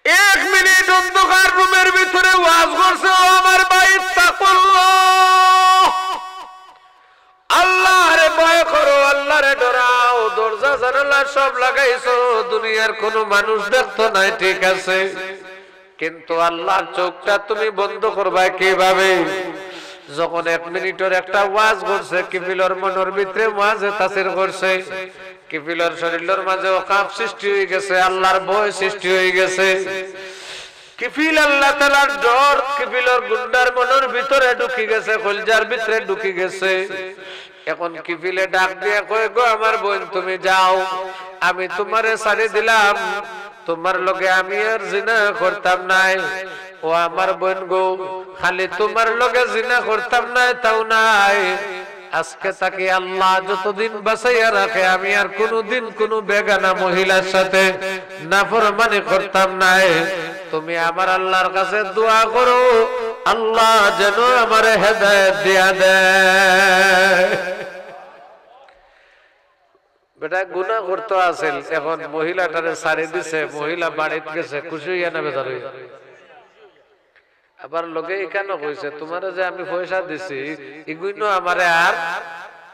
এক মিনিট অন্ধকার রুমের ভিতরে ওয়াজ করছে, "ও আমার ভাই, ইত্তাকুল্লাহ।" আল্লারে ভয় করো, আল্লারে ডরাও। দরজা জানালা সব লাগাইছো, দুনিয়ার কোনো মানুষ দেখতো নায়, ঠিক আছে, কিন্তু আল্লার চোখটা তুমি বন্ধ করবায় কিভাবে? যখন এক মিনিটর একটা ওয়াজ করছে, কিফিলর মনর ভিতরে ওয়াজে তাসির করছে, কিফিলর শরীলর মাঝেও খাপ সৃষ্টি অইগেছে, আল্লার ভয় সৃষ্টি অইগেছে। কিফিল আল্লাহ তাআলার ডর কিফিলর গুন্ডার মনর ভিতরে ঢুকি গেছে, কলজার ভিতরে ঢুকি গেছে। এখন কিফিলে ডাক দিয়া কয়, "গো আমার বইন, তুমি যাও, আমি তুমারে ছাড়ি দিলাম, তুমার লগে আমি আর জিনা করতাম নায়। ও আমার বইন গো, খালি তুমার লগে জিনা করতাম নায়, তাও নায়।" আজকে থাকি আল্লাহ যতদিন বাঁচাইয়া রাখে, আমি আর কোনোদিন কোনো বেগানা মহিলার সাথে নাফরমানি করতাম নায়। তুমি আমার আল্লার কাছে দোয়া করো, আল্লাহ যেন আমারে হেদায়েত দিয়া দেয়। বেটা গুনা করতো আছিল, এখন মহিলাটারে ছাড়ি দিছে, মহিলা বাড়িত গেছে, খুশি অইয়া না বেজার অইয়া? আবার লগে ইখানও কইছে, "তুমারে যে আমি পয়সা দিছি, ইগুইনও আমারে আর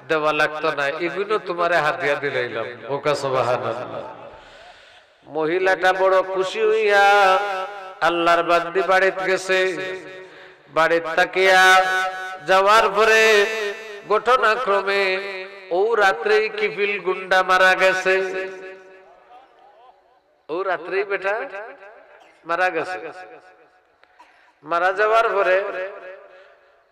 দেওয়া লাগতো না, ইগুইনও তুমারে হাদিয়া দিলাইলাম।" কউক্কা সুবহানাল্লাহ। মহিলাটা বড় খুশি অইয়া আল্লার বান্দি বাড়িত গেছে। বাড়িত থাকিয়া যাওয়ার পরে ঘটনাক্রমে অউ রাত্রেই কিফিল গুন্ডা মারা গেছে। অউ রাত্রেই বেটা মারা গেছে। মারা যাওয়ার পরে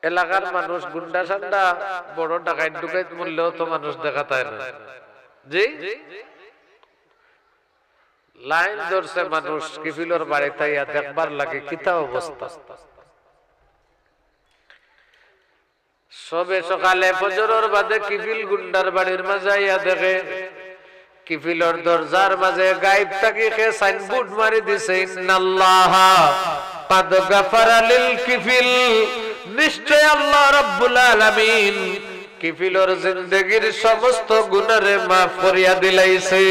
এলাকার মানুষ গুন্ডা সান্ডা বড় ডাকাইত ডুকাইত মরলেও তো মানুষ দেখা যায় না। জি? লাইন ধরছে মানুষ কিফিলর বাড়িত আইয়া দেখবার লাগি কিতা অবস্থা। সবে সকালে ফজরর বাদে কিফিল গুন্ডার বাড়ির মাঝে আইয়া দেখে, কিফিলর দরজার মাঝে গাইব থাকি কে সাইনবোর্ড মারি দিছে, "ইন্নাল্লাহা কাদ গাফারা লিল কিফিল।" নিশ্চয় আল্লাহ রাব্বুল আলামিন কিফিলর জিন্দেগির সমস্ত গুনারে মাফ করিয়া দিলাইছে।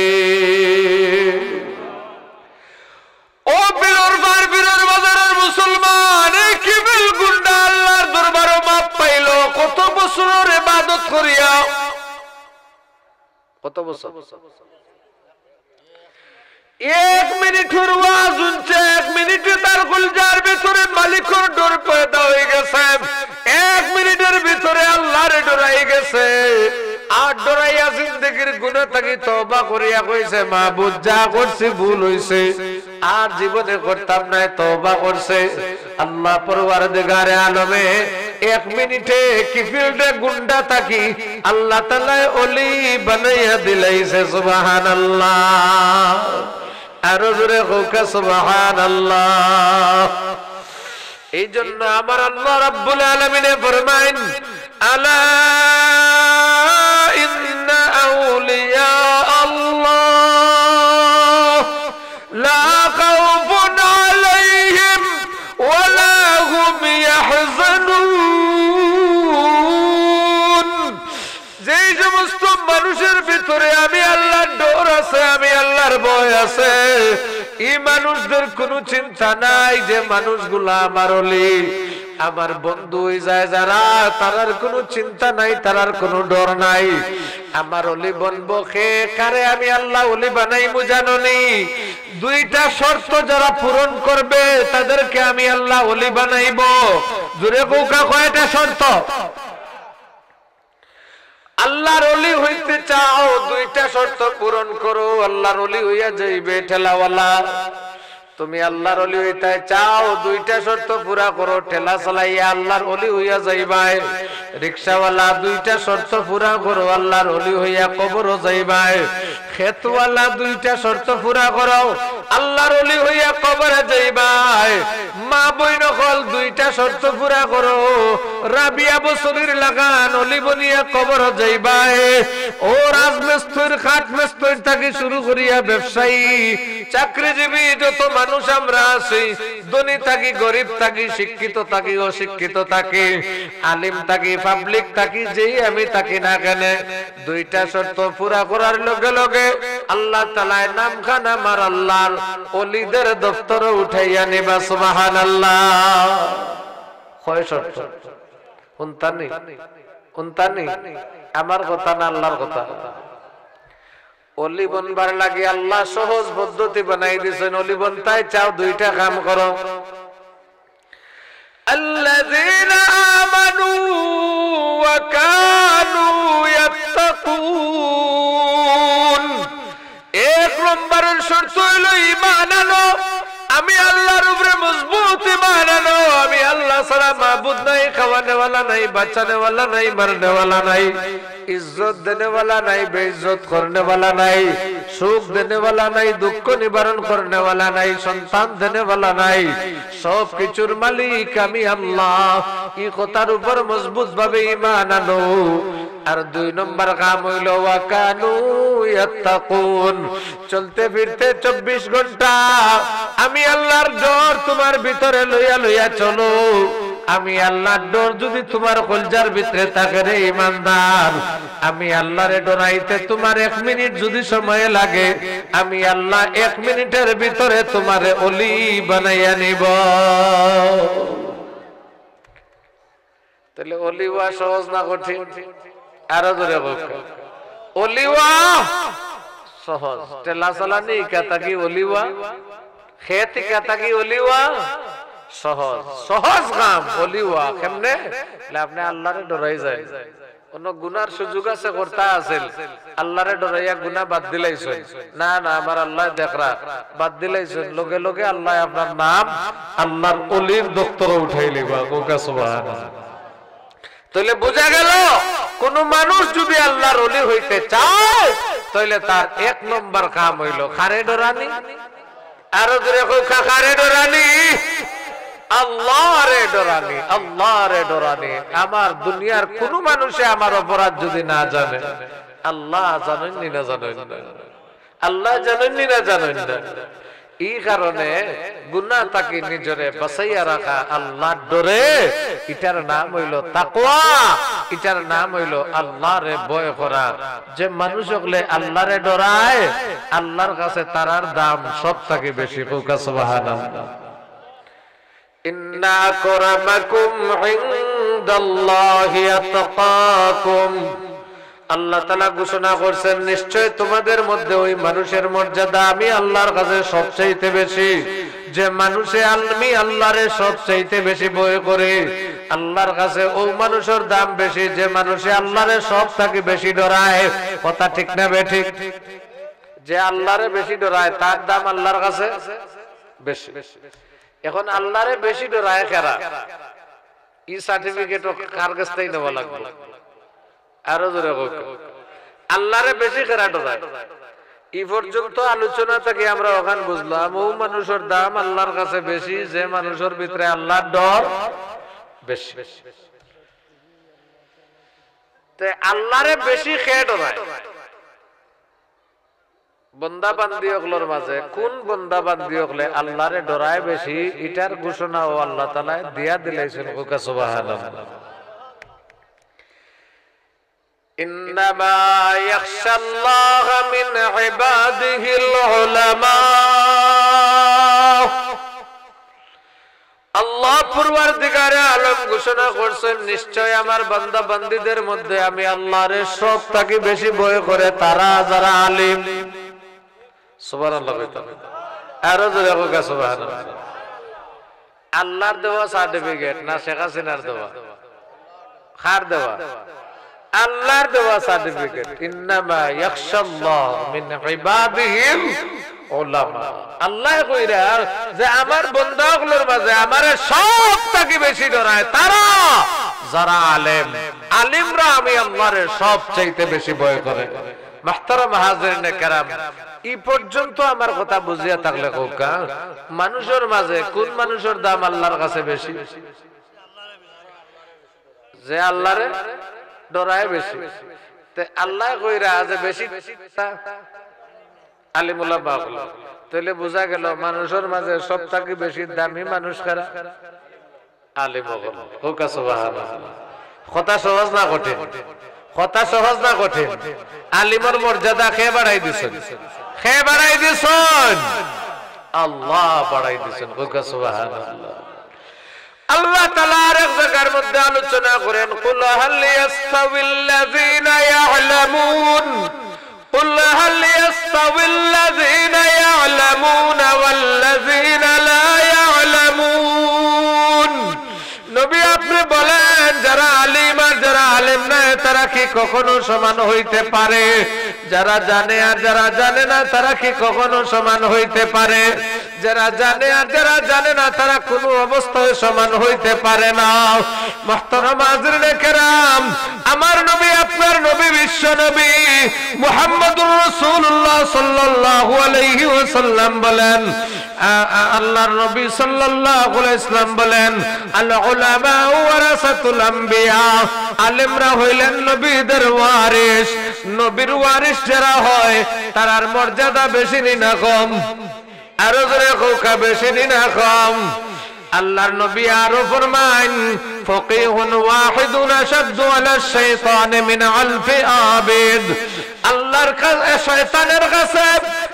ও পীরর বার পীরর বাজারের মুসলমান, এই কিফিল গুন্ডা আল্লাহর দরবারো মাফ পাইলো। কত বছরর ইবাদত করিয়া, কত বছর? এক মিনিটর ওয়াজ হুনছে, এক মিনিটে তার কলজার ভিতরে মালিকর ডর পয়দা অই গেছে, এক মিনিটর ভিতরে আল্লাহরে ডরাই গেছে। আর ডরাইয়া জিন্দেগির গুনা থাকি তওবা করিয়া কইছে, "মাবুদ, যা করছি ভুল অইছে, আর জীবনে করতাম নায়", তওবা করছে। আল্লাহ পরওয়ারদিগারে আলমে এক মিনিটে কিফিলরে গুন্ডা থাকি আল্লাহ তাআলায় অলি বানাইয়া দিলাইছে। সুবহানাল্লাহ। আরো জোরে কউক্কা সুবহানাল্লাহ। এই জন্য আমার আল্লাহ রাব্বুল আলামিনে ফরমাইন, "আলা ইন্না আউলিয়া আল্লাহ লা খাউফুন আলাইহিম ওয়া লা হুম ইয়াহজানুন।" যেই সমস্ত মানুষের ভিতরে আমি আল্লাহর ডর আছে, আমি আল্লাহর ভয় আছে, ই মানুষদের কুনু চিন্তা নাই। যে মানুষগুলা আমার অলি, আমার বন্ধু অই যায় যারা, তারার কুনু চিন্তা নাই, তারার কুনু ডর নাই। আমার অলি বনবো কে, কারে আমি আল্লাহ অলি বানাইমু জানোনি? দুইটা শর্ত যারা পূরণ করবে, তাদেরকে আমি আল্লাহ অলি বানাইবো। জোরে কউক্কা, কয়টা শর্ত? আল্লাহর অলি অইতে চাও, দুইটা শর্ত পূরণ করো, আল্লাহর অলি অইয়া যাইবে। ঠেলাওয়ালা, তুমি আল্লাহর অলি অইতায় চাও, দুইটা শর্ত পুরা করো, ঠেলা চালাইয়া আল্লাহর অলি অইয়া যাইবায়। রিক্সাওয়ালা, দুইটা শর্ত পুরা করো, আল্লাহর অলি অইয়া কবরো যাইবায়। খেতওয়ালা, দুইটা শর্ত পুরা করো, আল্লাহর অলি অইয়া কবরে যাইবায়। মা বইন অকল, দুইটা শর্ত পুরা করো, রাবিয়া বসরির লাখান অলি বনিয়া কবরে যাইবায়। ও রাজমিস্ত্রির, কাঠমিস্ত্রির থাকি শুরু করিয়া ব্যবসায়ী, চাকরিজীবী, যত মানুষ আমরা আছি, ধনী থাকি, গরিব থাকি, শিক্ষিত থাকি, অশিক্ষিত থাকি, আলিম থাকি, পাবলিক থাকি, যেই আমি থাকি না কেনে, দুইটা শর্ত পুরা করার লগে লগে আল্লাহ তাআলায় নামখান আমার আল্লাহর অলিদের দপ্তরো উঠাইয়া নিবা। সুবহানাল্লাহ। কয় শর্ত? হুনতানি? হুনতানি? আমার কথা না আল্লাহর কথা? অলি বনবার লাগি আল্লাহ সহজ পদ্ধতি বানাই দিছইন। অলি বনতায় চাও, দুইটা কাম করো। আল্লাযীনা আমানু ওয়া কানু ইয়াত্তাকুন। এক নম্বরের শর্ত অইলো ঈমান আনো। আমি আল্লাহর উপরে মজবুত ঈমান আনো। আমি আল্লাহ ছাড়া মাবুদ নাই, খাওয়ানেওয়ালা নাই, বাঁচানেওয়ালা নাই, মারনেওয়ালা নাই, ইজ্জত দেনেওয়ালা নাই, বেইজ্জত করনেওয়ালা নাই, সুখ দেনেওয়ালা নাই, দুঃখ নিবারণ করনেওয়ালা নাই, সন্তান দেনেওয়ালা নাই, সব কিছুর মালিক আমি আল্লাহ। ই কথার উপর মজবুত ভাবে ঈমান আনো। আর দুই নম্বর কাম অইলো ওয়া কানু ইয়াত্তাকুন। চলতে ফিরতে চব্বিশ ঘন্টা আমি আল্লাহর ডর তুমার ভিতরে লইয়া লইয়া চলো। আমি আল্লাহর ডর যুদি তুমার কলজার ভিতরে থাকে রে ইমানদার, আমি আল্লাহরে ডরাইতে তুমার এক মিনিট যুদি সময় লাগে, আমি আল্লাহ এক মিনিটের ভিতরে তুমারে অলি বানাইয়া নিব। তাইলে অলি অওয়া সহজ না কঠিন? আরো জোরে কউক্কা। অলি অওয়া সহজ। ঠেলা চালানি ইকা থাকি অলি অওয়া, খেত ইকা থাকি অলি অওয়া সহজ। সহজ কাম অলি অওয়া। কেমনে? তাইলে আপনে আল্লাহরে ডরাই যায়। কুনু গুনার সুযোগ আছে করতা আছিল, আল্লাহরে ডরাইয়া গুনা বাদ দিলাইছইন। না, না, আমার আল্লায় দেখরা, বাদ দিলাইছইন। লগে লগে আল্লায় আপনার নাম আল্লাহর অলির দপ্তরো উঠাই লইবা। কউক্কা সুবহানাল্লাহ। তাইলে বুঝা গেল, কুনু মানুষ যুদি আল্লাহর অলি অইতে চায়, তাইলে তার এক নম্বর কাম অইলো কারে ডরানি? আরো জোরে কউক্কা, কারে ডরানি? আল্লাহরে ডরানি, আল্লাহরে ডরানি। আমার দুনিয়ার কুনু মানুষে আমার অপরাধ যুদি না জানে, আল্লাহ জানইন নি না জানইন না? আল্লাহ জানইন নি না জানইন না? ই কারণে গুনা থাকি নিজরে বাচাইয়া রাখা আল্লাহর ডরে, ইটার নাম অইলো তাকওয়া, ইটার নাম অইলো আল্লাহরে ভয় করা। যে মানুষ অকলে আল্লাহরে ডরায়, আল্লাহর কাছে তারার দাম সব থাকি বেশি। কউক্কা সুবহানাল্লাহ। ইন্না আকরামাকুম ইনদাল্লাহি আতকাকুম। আল্লাহ তাআলা ঘোষণা করছেন, নিশ্চয় তোমাদের মধ্যে ওই মানুষের মর্যাদা আমি আল্লাহর কাছে সবচাইতে বেশি, যে মানুষে আল-, আমি আল্লাহরে সবচাইতে বেশি ভয় করে। আল্লাহর কাছে ও মানুষের দাম বেশি, যে মানুষে আল্লাহরে সব থাকি বেশি ডরায়। কথা ঠিক না বেঠিক? যে আল্লাহরে বেশি ডরায়, তার দাম আল্লাহর কাছে বেশি। এখন আল্লাহরে বেশি ডরায় কারা? ই সার্টিফিকেটও কার কাছ থাকি নেওয়া লাগবো? আরো জোরে কউক্কা। আল্লাহরে বেশি কারা ডরায়? ই পর্যন্ত আলোচনা থাকি আমরা অখান বুঝলাম, ও মানুষের দাম আল্লাহর কাছে বেশি, যে মানুষের ভিতরে আল্লাহর ডর বেশি। তে আল্লাহরে বেশি কে ডরায়? বন্দা বান্দি অকলর মাঝে কুন বন্দা বান্দি অকলে আল্লাহরে ডরায় বেশি, ইটার ঘোষণাও আল্লাহ তাআলায় দিয়া দিলাইছইন। কউক্কা সুবহানাল্লাহ। ইন্নামা ইয়াখশাল্লাহা মিন ইবাদিহিল উলামা। আল্লাহ পরওয়ারদিগারে আলম ঘোষণা করছেন, নিশ্চয় আমার বান্দা বান্দিদের মধ্যে আমি আল্লাহরে সব থাকি বেশি ভয় করে তারা যারা আলিম। সুবহানাল্লাহ কইতা। আরো জোরে কউক্কা সুবহানাল্লাহ। আল্লাহর দেওয়া সার্টিফিকেট না শেখ হাসিনার দেওয়া? কার দেওয়া? আল্লাহর দেওয়া সার্টিফিকেট। ইন্নামা ইয়াখশাল্লাহ মিন ইবাদিহিল উলামা। আল্লায় কইরা যে আমার বন্দা অকলর মাঝে আমারে সব থাকি বেশি ডরায় তারা যারা আলেম। আলিমরা আমি আল্লাহরে সব চাইতে বেশি ভয় করে। মুহতারাম হাজিরিনে কেরাম, ই পর্যন্ত আমার কথা বুঝিয়া থাকলে কউক্কা, মানুষের মাঝে কুন মানুষের দাম আল্লাহর কাছে বেশি? যে আল্লাহরে ডরায় বেশি। তে আল্লায় কইরা যে বেশি আলিম উলামা অকল। তাইলে বুঝা গেল মানুষের মাঝে সব থাকি বেশি দামি মানুষ কারা? আলিম অকল। কউক্কা সুবহানাল্লাহ। কথা সহজ না কঠিন? কথা সহজ না কঠিন? আলিমর মর্যাদা কে বাড়াই দিছইন? কে বাড়াই দিছইন? আল্লাহ বাড়াই দিছইন। কউক্কা সুবহানাল্লাহ। আল্লাহ তাআলা আরেক জাগার মধ্যে আলোচনা করেন, কুল হাল ইয়াস্তাউিল্লাযীনা ইয়া'লামুন, কুল হাল ইয়াস্তাউিল্লাযীনা ইয়া'লামুনা ওয়াল্লাযীনা লা ইয়া'লামুন। নবী, আপনে বলেন, যারা আলিম আর যারা আলেম নায়, তারা কি কখনো সমান হইতে পারে? যারা জানে আর যারা জানে না, তারা কি কখনো সমান হইতে পারে? যারা জানে আর যারা জানে না, তারা কোনো অবস্থায় সমান হইতে পারে না। মুহতারাম হাজিরিনে কেরাম, আমার নবী, আপনার নবী, বিশ্ব নবী মুহাম্মদুর রাসূলুল্লাহ সাল্লাল্লাহু আলাইহি ওয়াসাল্লাম বলেন, আ-, আ-, আল্লাহর নবী সাল্লাল্লাহু আলাইহি ওয়াসাল্লাম বলেন, "আল উলামা ওয়ারাসাতুল আম্বিয়া।" আলেমরা হইলেন নবীদের ওয়ারিস। নবীর ওয়ারিস যারা হয়, তারার মর্যাদা বেশি নি না কম? আরো জোরে কউক্কা, বেশি নি না কম? আল্লাহর নবী আরো ফরমাইন, "ফাকিহুন ওয়াহিদুন আশাদ্দু আলা শাইতানি মিন আলফি আবিদ।" আল্লাহর কাছে, শয়তানের কাছে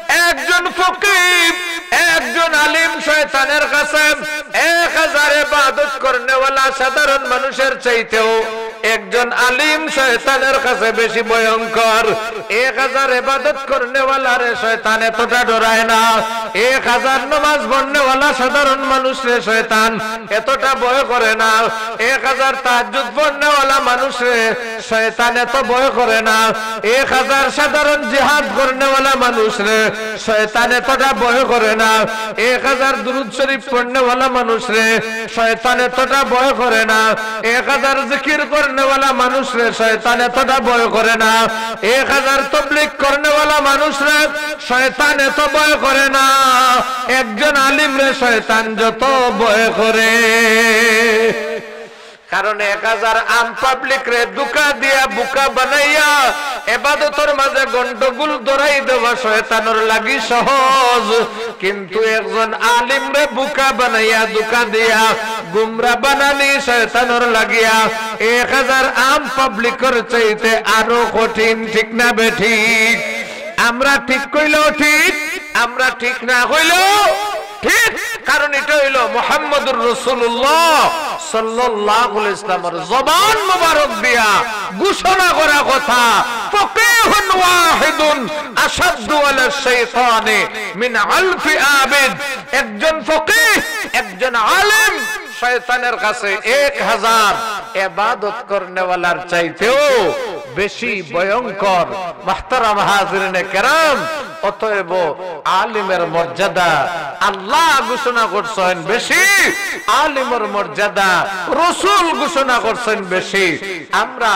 একজন ফকিহ, একজন আলিম শয়তানের কাছে এক হাজার ইবাদত করনেওয়ালা সাধারণ মানুষের চাইতেও একজন আলিম শয়তানের কাছে বেশি ভয়ঙ্কর। এক হাজার ইবাদত করনেওয়ালারে শয়তান এতটা ডরায় না। এক হাজার নামাজ পড়নেওয়ালা সাধারণ মানুষরে শয়তান এতটা ভয় করে না। এক হাজার তাহাজ্জুদ পড়নেওয়ালা মানুষরে শয়তান এত ভয় করে না। এক হাজার সাধারণ জিহাদ করনেওয়ালা মানুষরে শয়তান এতটা ভয় করে না। এক হাজার দুরূদ শরীফ পড়নেওয়ালা মানুষরে শয়তান এতটা ভয় করে না। এক হাজার জিকির করনেওয়ালা মানুষরে শয়তান এতটা ভয় করে না, এক হাজার তবলিগ করনেওয়ালা মানুষরে শয়তান এত ভয় করে না, একজন আলিমরে শয়তান যত ভয় করে। কারণ এক হাজার আম পাবলিকরে ধোঁকা দিয়া বোকা বানাইয়া এবাদতর মাঝে গন্ডগোল ধরাই দেওয়া শয়তানর লাগি সহজ, কিন্তু একজন আলিমরে বোকা বানাইয়া ধোঁকা দিয়া গুমরা বানানি শয়তানর লাগিয়া এক হাজার আম পাবলিকর চাইতে আরো কঠিন, ঠিক না বেঠিক? আমরা ঠিক কইলেও ঠিক, আমরা ঠিক না কইলেও ঠিক, কারণ ইটা অইলো মুহাম্মদুর রাসূলুল্লাহ সাল্লাল্লাহু আলাইহি ওয়াসাল্লামর জবান মোবারক দিয়া ঘোষণা করা কথা, "ফাকিহুন ওয়াহিদুন আশাদ্দু আলা শাইতানি মিন আলফি আবিদ।" একজন ফকিহ, একজন আলিম শয়তানের কাছে এক হাজার এবাদত করনেওয়ালার চাইতেও বেশি ভয়ঙ্কর। মুহতারাম হাজিরিনে কেরাম, অতএব আলিমের মর্যাদা আল্লাহ ঘোষণা করছেন বেশি, আলিমের মর্যাদা রসুল ঘোষণা করছেন বেশি। আমরা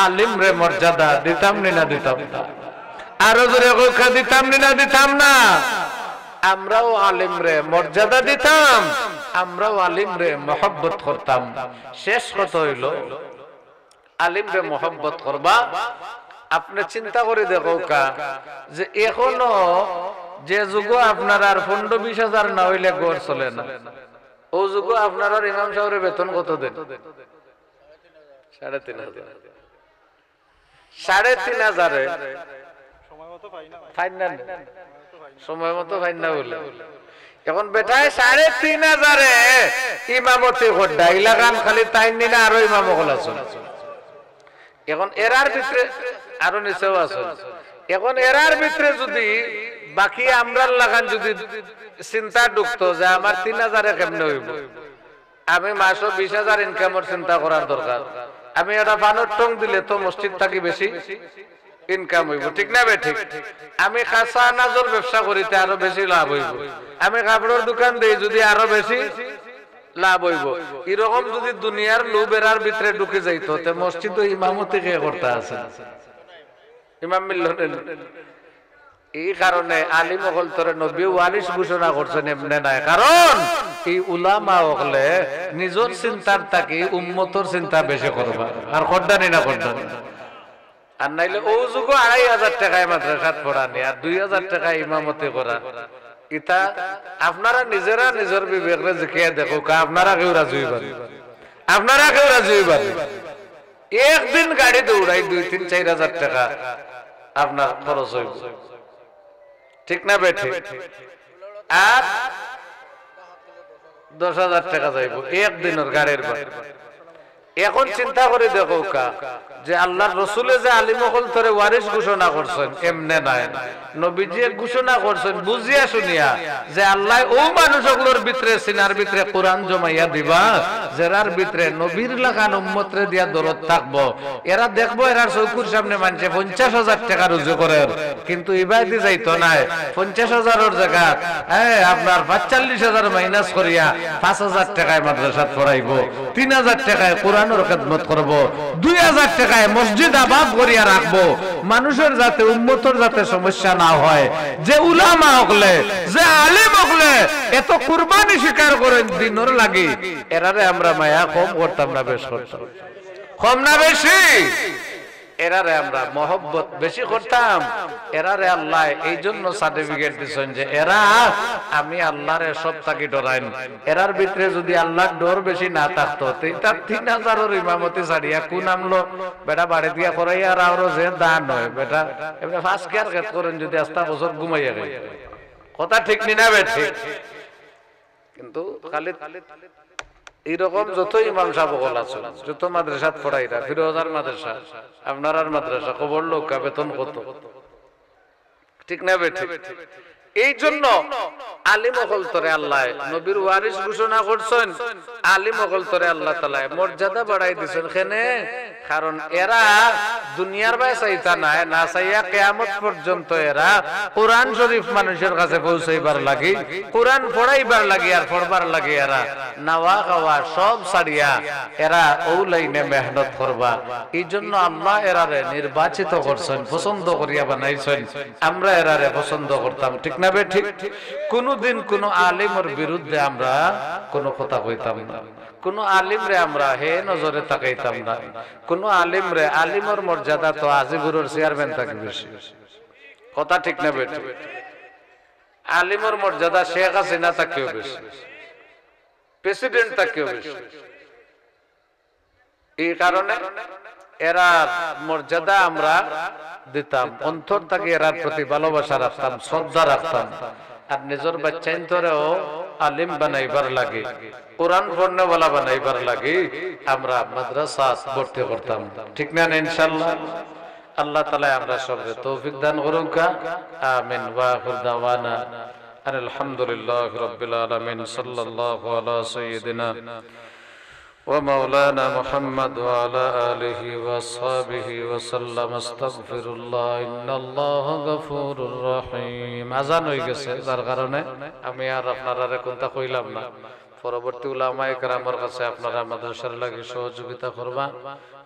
আলিমরে মর্যাদা দিতাম নি না দিতাম না? আরো জোরে কউক্কা, দিতাম নি না দিতাম না? আমরাও আলিমরে মর্যাদা দিতাম, আমরাও আলিমরে মহব্বত করতাম। শেষ কথা অইলো, আলিমরে মহব্বত করবা। আপনে চিন্তা করি দেখউক্কা যে এখনো যে যুগো আপনারার পনরো বিশ হাজার না অইলে ঘর চলে না, অউ যুগো আপনারার ইমাম সাবরে বেতন কত দেন? সাড়ে তিন হাজার। সাড়ে তিন হাজারে পাইন না নি? সময় মতো পাইন না বলে। এখন বেটায় সাড়ে তিন হাজারে ইমামতি কররা, ইলাখান খালি তাইন নি না, আরো ইমাম অকল আছইন। এখন এরার ভিতরে আরো নিচেও আছইন। এখন এরার ভিতরে যুদি বাকি আমরার লাখান যুদি চিন্তা ঢুকতো যে আমার তিন হাজারে কেমনে অইবো, আমি মাসো বিশ হাজার ইনকামর চিন্তা করার দরকার। আমি একটা পানর টং দিলে তো মসজিদ থাকি বেশি ইনকাম অইবো, ঠিক না বেঠিক? আমি কাঁচা আনাজর ব্যবসা করি, তে আরো বেশি লাভ অইবো। আমি কাপড়র দোকান দেই, যুদি আরো বেশি লাভ অইবো। ইরকম যুদি দুনিয়ার লোভ এরার ভিতরে ঢুকি যাইতো, তে মসজিদো ইমামতি কে করতা আছে? ইমাম মিললো নে? ই কারণে আলিম অকলতরে নবীয়ে ওয়ারিস ঘোষণা করছেন এমনে নায়, কারণ ই উলামা অকলে নিজর চিন্তার থাকি উম্মতর চিন্তা বেশি করবা। আর কররা নি না কররা নি? আর নাইলে অউ যুগো আড়াই হাজার টেকায় মাদ্রাসাত পড়ানি আর দুই হাজার টেকায় ইমামতি করা, ইতা আপনারা নিজেরা নিজর বিবেকরে জিকাইয়া দেখউক্কা, আপনারা কেউ রাজি অইবা নি? আপনারা কেউ রাজি অইবা নি? একদিন গাড়ি দৌড়াই দুই, তিন, চাইর হাজার টেকা আপনার খরচ অইবো, ঠিক না বেঠিক? আর দশ হাজার টেকা যাইবো একদিনর গাড়ির ভাড়া। এখন চিন্তা করি দেখউক্কা যে আল্লাহর রসুলে যে আলিম অকলতরে ওয়ারিস ঘোষণা করছেন, এমনে নায়। নবীজিয়ে ঘোষণা করছেন বুঝিয়া শুনিয়া যে আল্লায় অউ মানুষ অকলর ভিতরে, সিনার ভিতরে কোরআন জমাইয়া দিবা, যেরার ভিতরে নবীর লাখান উম্মতরে দিয়া দরদ থাকবো। এরা দেখবো, এরার চউখর সামনে মানষে পঞ্চাশ হাজার টেকা রুজি করের, কিন্তু ইবায়দি যাইতো নায়। পঞ্চাশ হাজারর জাগাত, হ্যাঁ, আপনার পাঁচচল্লিশ হাজার মাইনাস করিয়া পাঁচ হাজার টেকায় মাদ্রাসাত পড়াইবো, তিন হাজার টেকায় কোরআনর খেদমত করবো, দুই হাজার টেকায় মসজিদ আবাদ করিয়া রাখবো, মানুষর যাতে, উম্মতর যাতে সমস্যা না হয়। যে উলামা অকলে, যে আলিম অকলে এত কুরবানি স্বীকার করেন দ্বীনর লাগি, এরারে আমরা মায়া কম করতাম না বেশ করতাম? কম না বেশি? এরারে আমরা মহব্বত বেশি করতাম। এরারে আল্লায় এই জন্য সার্টিফিকেট দিছেন যে এরা, আমি আল্লাহরে সব থাকি ডরাইন। এরার ভিতরে যুদি আল্লাহর ডর বেশি না থাকতো, তে ইতা তিন হাজারর ইমামতি ছাড়িয়া কুন আমলো বেটা বাড়িত গিয়া করাইয়া আর আরো যে দান হয় বেটা, এমনে পাঁচ কিয়ার খেত করেন যুদি আস্তা বছর ঘুমাইয়া খাইন। কথা ঠিক নি না বেঠিক? কিন্তু খালি ইরকম যত ইমাম সাব অকল আছইন, যত মাদ্রাসাত পড়াইরা, ফিরোজার মাদ্রাসা, আপনারার মাদ্রাসা, খবর লউক্কা বেতন কত, ঠিক না বেঠিক? এই জন্য আলিম অকলতরে আল্লায় নবীর ওয়ারিস ঘোষণা করছেন, আলিম অকলতরে আল্লাহ তাআলায় মর্যাদা বাড়াই দিছেন। কেনে? কারণ এরা দুনিয়ার বায় চাইতা নায়, না চাইয়া কিয়ামত পর্যন্ত এরা কোরআন শরীফ মানুষর কাছে পৌঁছাইবার লাগি, কোরআন পড়াইবার লাগি আর পড়বার লাগি এরা নাওয়া খাওয়া সব ছাড়িয়া এরা অউ লাইনে মেহনত করবা। এই জন্য আল্লাহ এরারে নির্বাচিত করছইন, পছন্দ করিয়া বানাইছইন। আমরা এরারে পছন্দ করতাম, ঠিক না বেঠিক? কুনুদিন কুনু আলিমর বিরুদ্ধে আমরা কুনু কথা কইতাম না, কুনু আলিমরে আমরা হে নজরে তাকাইতাম না, কুনু আলিমরে, আলিমর মর্যাদা তো আজিগুরর চেয়ারম্যান থাকি বেশি, কথা ঠিক না বেঠিক? আলিমর মর্যাদা শেখ হাসিনা থাকিও বেশি, প্রেসিডেন্ট থাকিও বেশি। এই কারণে এরার মর্যাদা আমরা দিতাম, অন্তর থাকি এরার প্রতি ভালোবাসা রাখতাম, শ্রদ্ধা রাখতাম। আর নিজর বাচ্চাইন্তরেও আলিম বানাইবার লাগি, কোরআন পড়নেওয়ালা বানাইবার লাগি আমরা মাদ্রাসাত ভর্তি করতাম, ঠিক না নি ইনশাআল্লাহ? আল্লাহ তাআলা আমরা সবরে তৌফিক দান করুক্কা। আমিন। ওয়া আখির দাওয়ানা আনিল হামদুলিল্লাহি রাব্বিল আলামিন। সাল্লাল্লাহু আলা সাইয়্যিদিনা ওয়া মাওলানা মুহাম্মদ ওয়া আলা আলিহি ওয়া আসহাবিহি ওয়া সাল্লাম। আস্তাগফিরুল্লাহ, ইন্নাল্লাহা গাফুরুর রহিম। আজান অই গেছে, যার কারণে আমি আর আপনারারে কুন্তা কইলাম না। পরবর্তী উলামায়ে কেরামর কাছে আপনারা মাদ্রাসার লাগি সহযোগিতা করবা।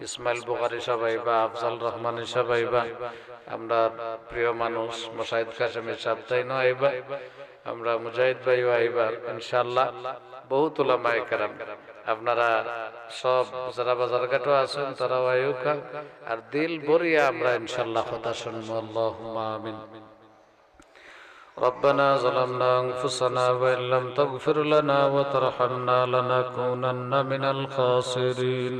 ইসমাইল বুখারী সাব আইবা, আফজাল রহমানী সাব আইবা, আমরার প্রিয় মানুষ মুশাহিদ কাশেমী সাব তাইনও আইবা, আমরার মুজাহিদ ভাইও আইবা ইনশাআল্লাহ। বহুত উলামায়ে কেরাম, আপনারা সব যারা বাজারঘাটো আছইন তারাও আইউক্কা। আর দিল ভরিয়া আমরা ইনশাআল্লাহ কথা শুনমু। আল্লাহুম্মা আমিন। ربنا ظلمنا أنفسنا وإن لم تغفر لنا وترحمنا لنكونن من الخاسرين.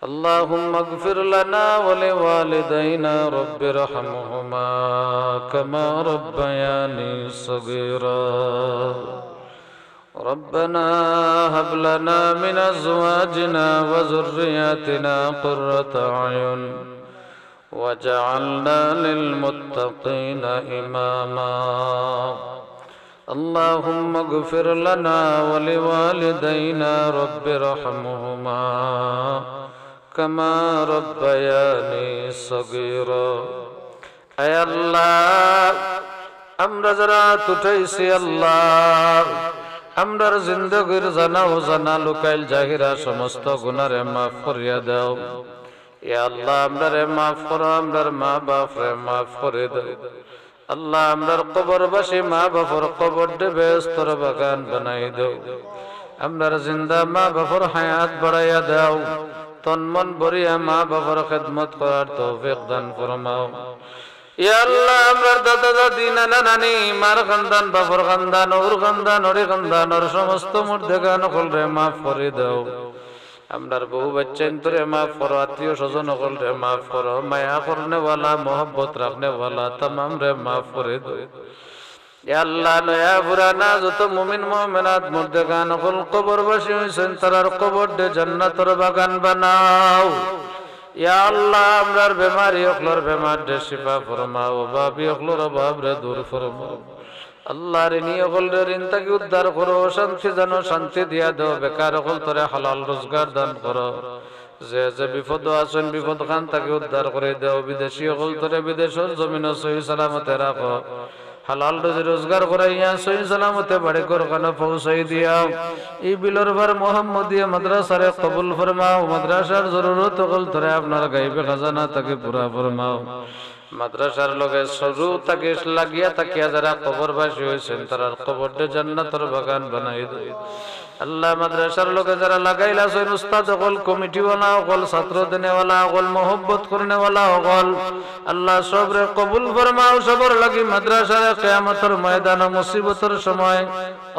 اللهم اغفر لنا ولوالدينا رب ارحمهما كما ربياني صغيرا. ربنا هب لنا من أزواجنا وذرياتنا قرة أعين واجعلنا للمتقين إماما. اللهم اغفر لنا ولوالدينا رب ارحمهما كما ربياني صغيرا. আয় আল্লাহ, আমরা যারা আত উঠাইছি আল্লাহ, আমরার জিন্দেগির জানা অজানা, লুকাইল জাহিরা সমস্ত গুনারে মাফ করিয়া দেও। ইয়া আল্লাহ, আমরারে মাফ করো, আমরার মা বাপরে মাফ করি দেও। আল্লাহ, আমরার কবরবাসী মা বাপর কবররে বেহেস্তর বাগান বানাই দেও। আমরার জিন্দা মা বাপর হায়াত বাড়াইয়া দেও। তন মন ভরিয়া মা বাপর খেদমত করার তৌফিক দান ফরমাও। ইয়া আল্লাহ, আমরার দাদা দাদি, নানা নানি, মার খান্দান, বাপর খান্দান, অউর খান্দান, অরি খান্দান, অর সমস্ত মুর্দেগান অকলরে মাফ করি দেও। আমরার বউ বাচ্চাইন্তরে মাফ করো, আত্মীয় স্বজন অকলরে মাফ করো, মায়া করনেওয়ালা, মহব্বত রাখনেওয়ালা তামামরে মাফ করি দেও। ইয়া আল্লাহ, নয়া পুরানা যত মুমিন মুমিনাত মুর্দেগান অকল কবরবাসী অইছইন, তারার কবররে জান্নাতর বাগান বানাও। ইয়া আল্লাহ, আমরার বেমারি অকলর বেমাররে শিফা ফরমাও, অভাবী অকলর অভাবরে দূর ফরমাও। আল্লাহ, ঋণী অকলরে ঋণ থাকি উদ্ধার করো, অশান্তি জানো শান্তি দিয়া দেও, বেকার অকলতরে হালাল রোজগার দান করো। যে যে বিপদো আছইন, বিপদ খান থাকি উদ্ধার করি দেও। বিদেশি অকলতরে বিদেশর জমিনো সহি সালামতে রাখো। হালাল রুজি রোজগার করাইয়া সহি সালামতে বাড়ি ঘর খানো পৌঁছাই দিও। ই বিলর পার মোহাম্মদিয়া মাদ্রাসারে কবুল ফরমাও। মাদ্রাসার জরুরত অকলতরে আপনার গাইবে খাজানা থাকি পুরা ফরমাও। মাদ্রাসার লগে শুরু থাকি লাগিয়া থাকিয়া যারা কবরবাসী অইছইন, তারার কবররে জান্নাতর বাগান বানাই দেও। আল্লাহ, মাদ্রাসার লগে যারা লাগাইল আছইন, উস্তাদ অকল, কমিটিওয়ালা অকল, ছাত্র দেনেওয়ালা অকল, মহব্বত করনেওয়ালা অকল, আল্লাহ, সবরে কবুল ফরমাও। সবর লাগি মাদ্রাসারে কিয়ামতর ময়দানো মুসিবতর সময়,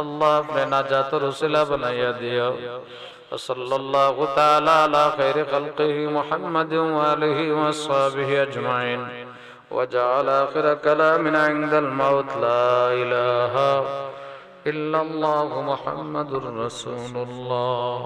আল্লাহ, আপনে নাজাতর উসিলা বানাইয়া দিও। وصلى الله تعالى على خير خلقه محمد وآله وأصحابه أجمعين. واجعل آخر كلامنا عند الموت لا إله إلا الله محمد رسول الله.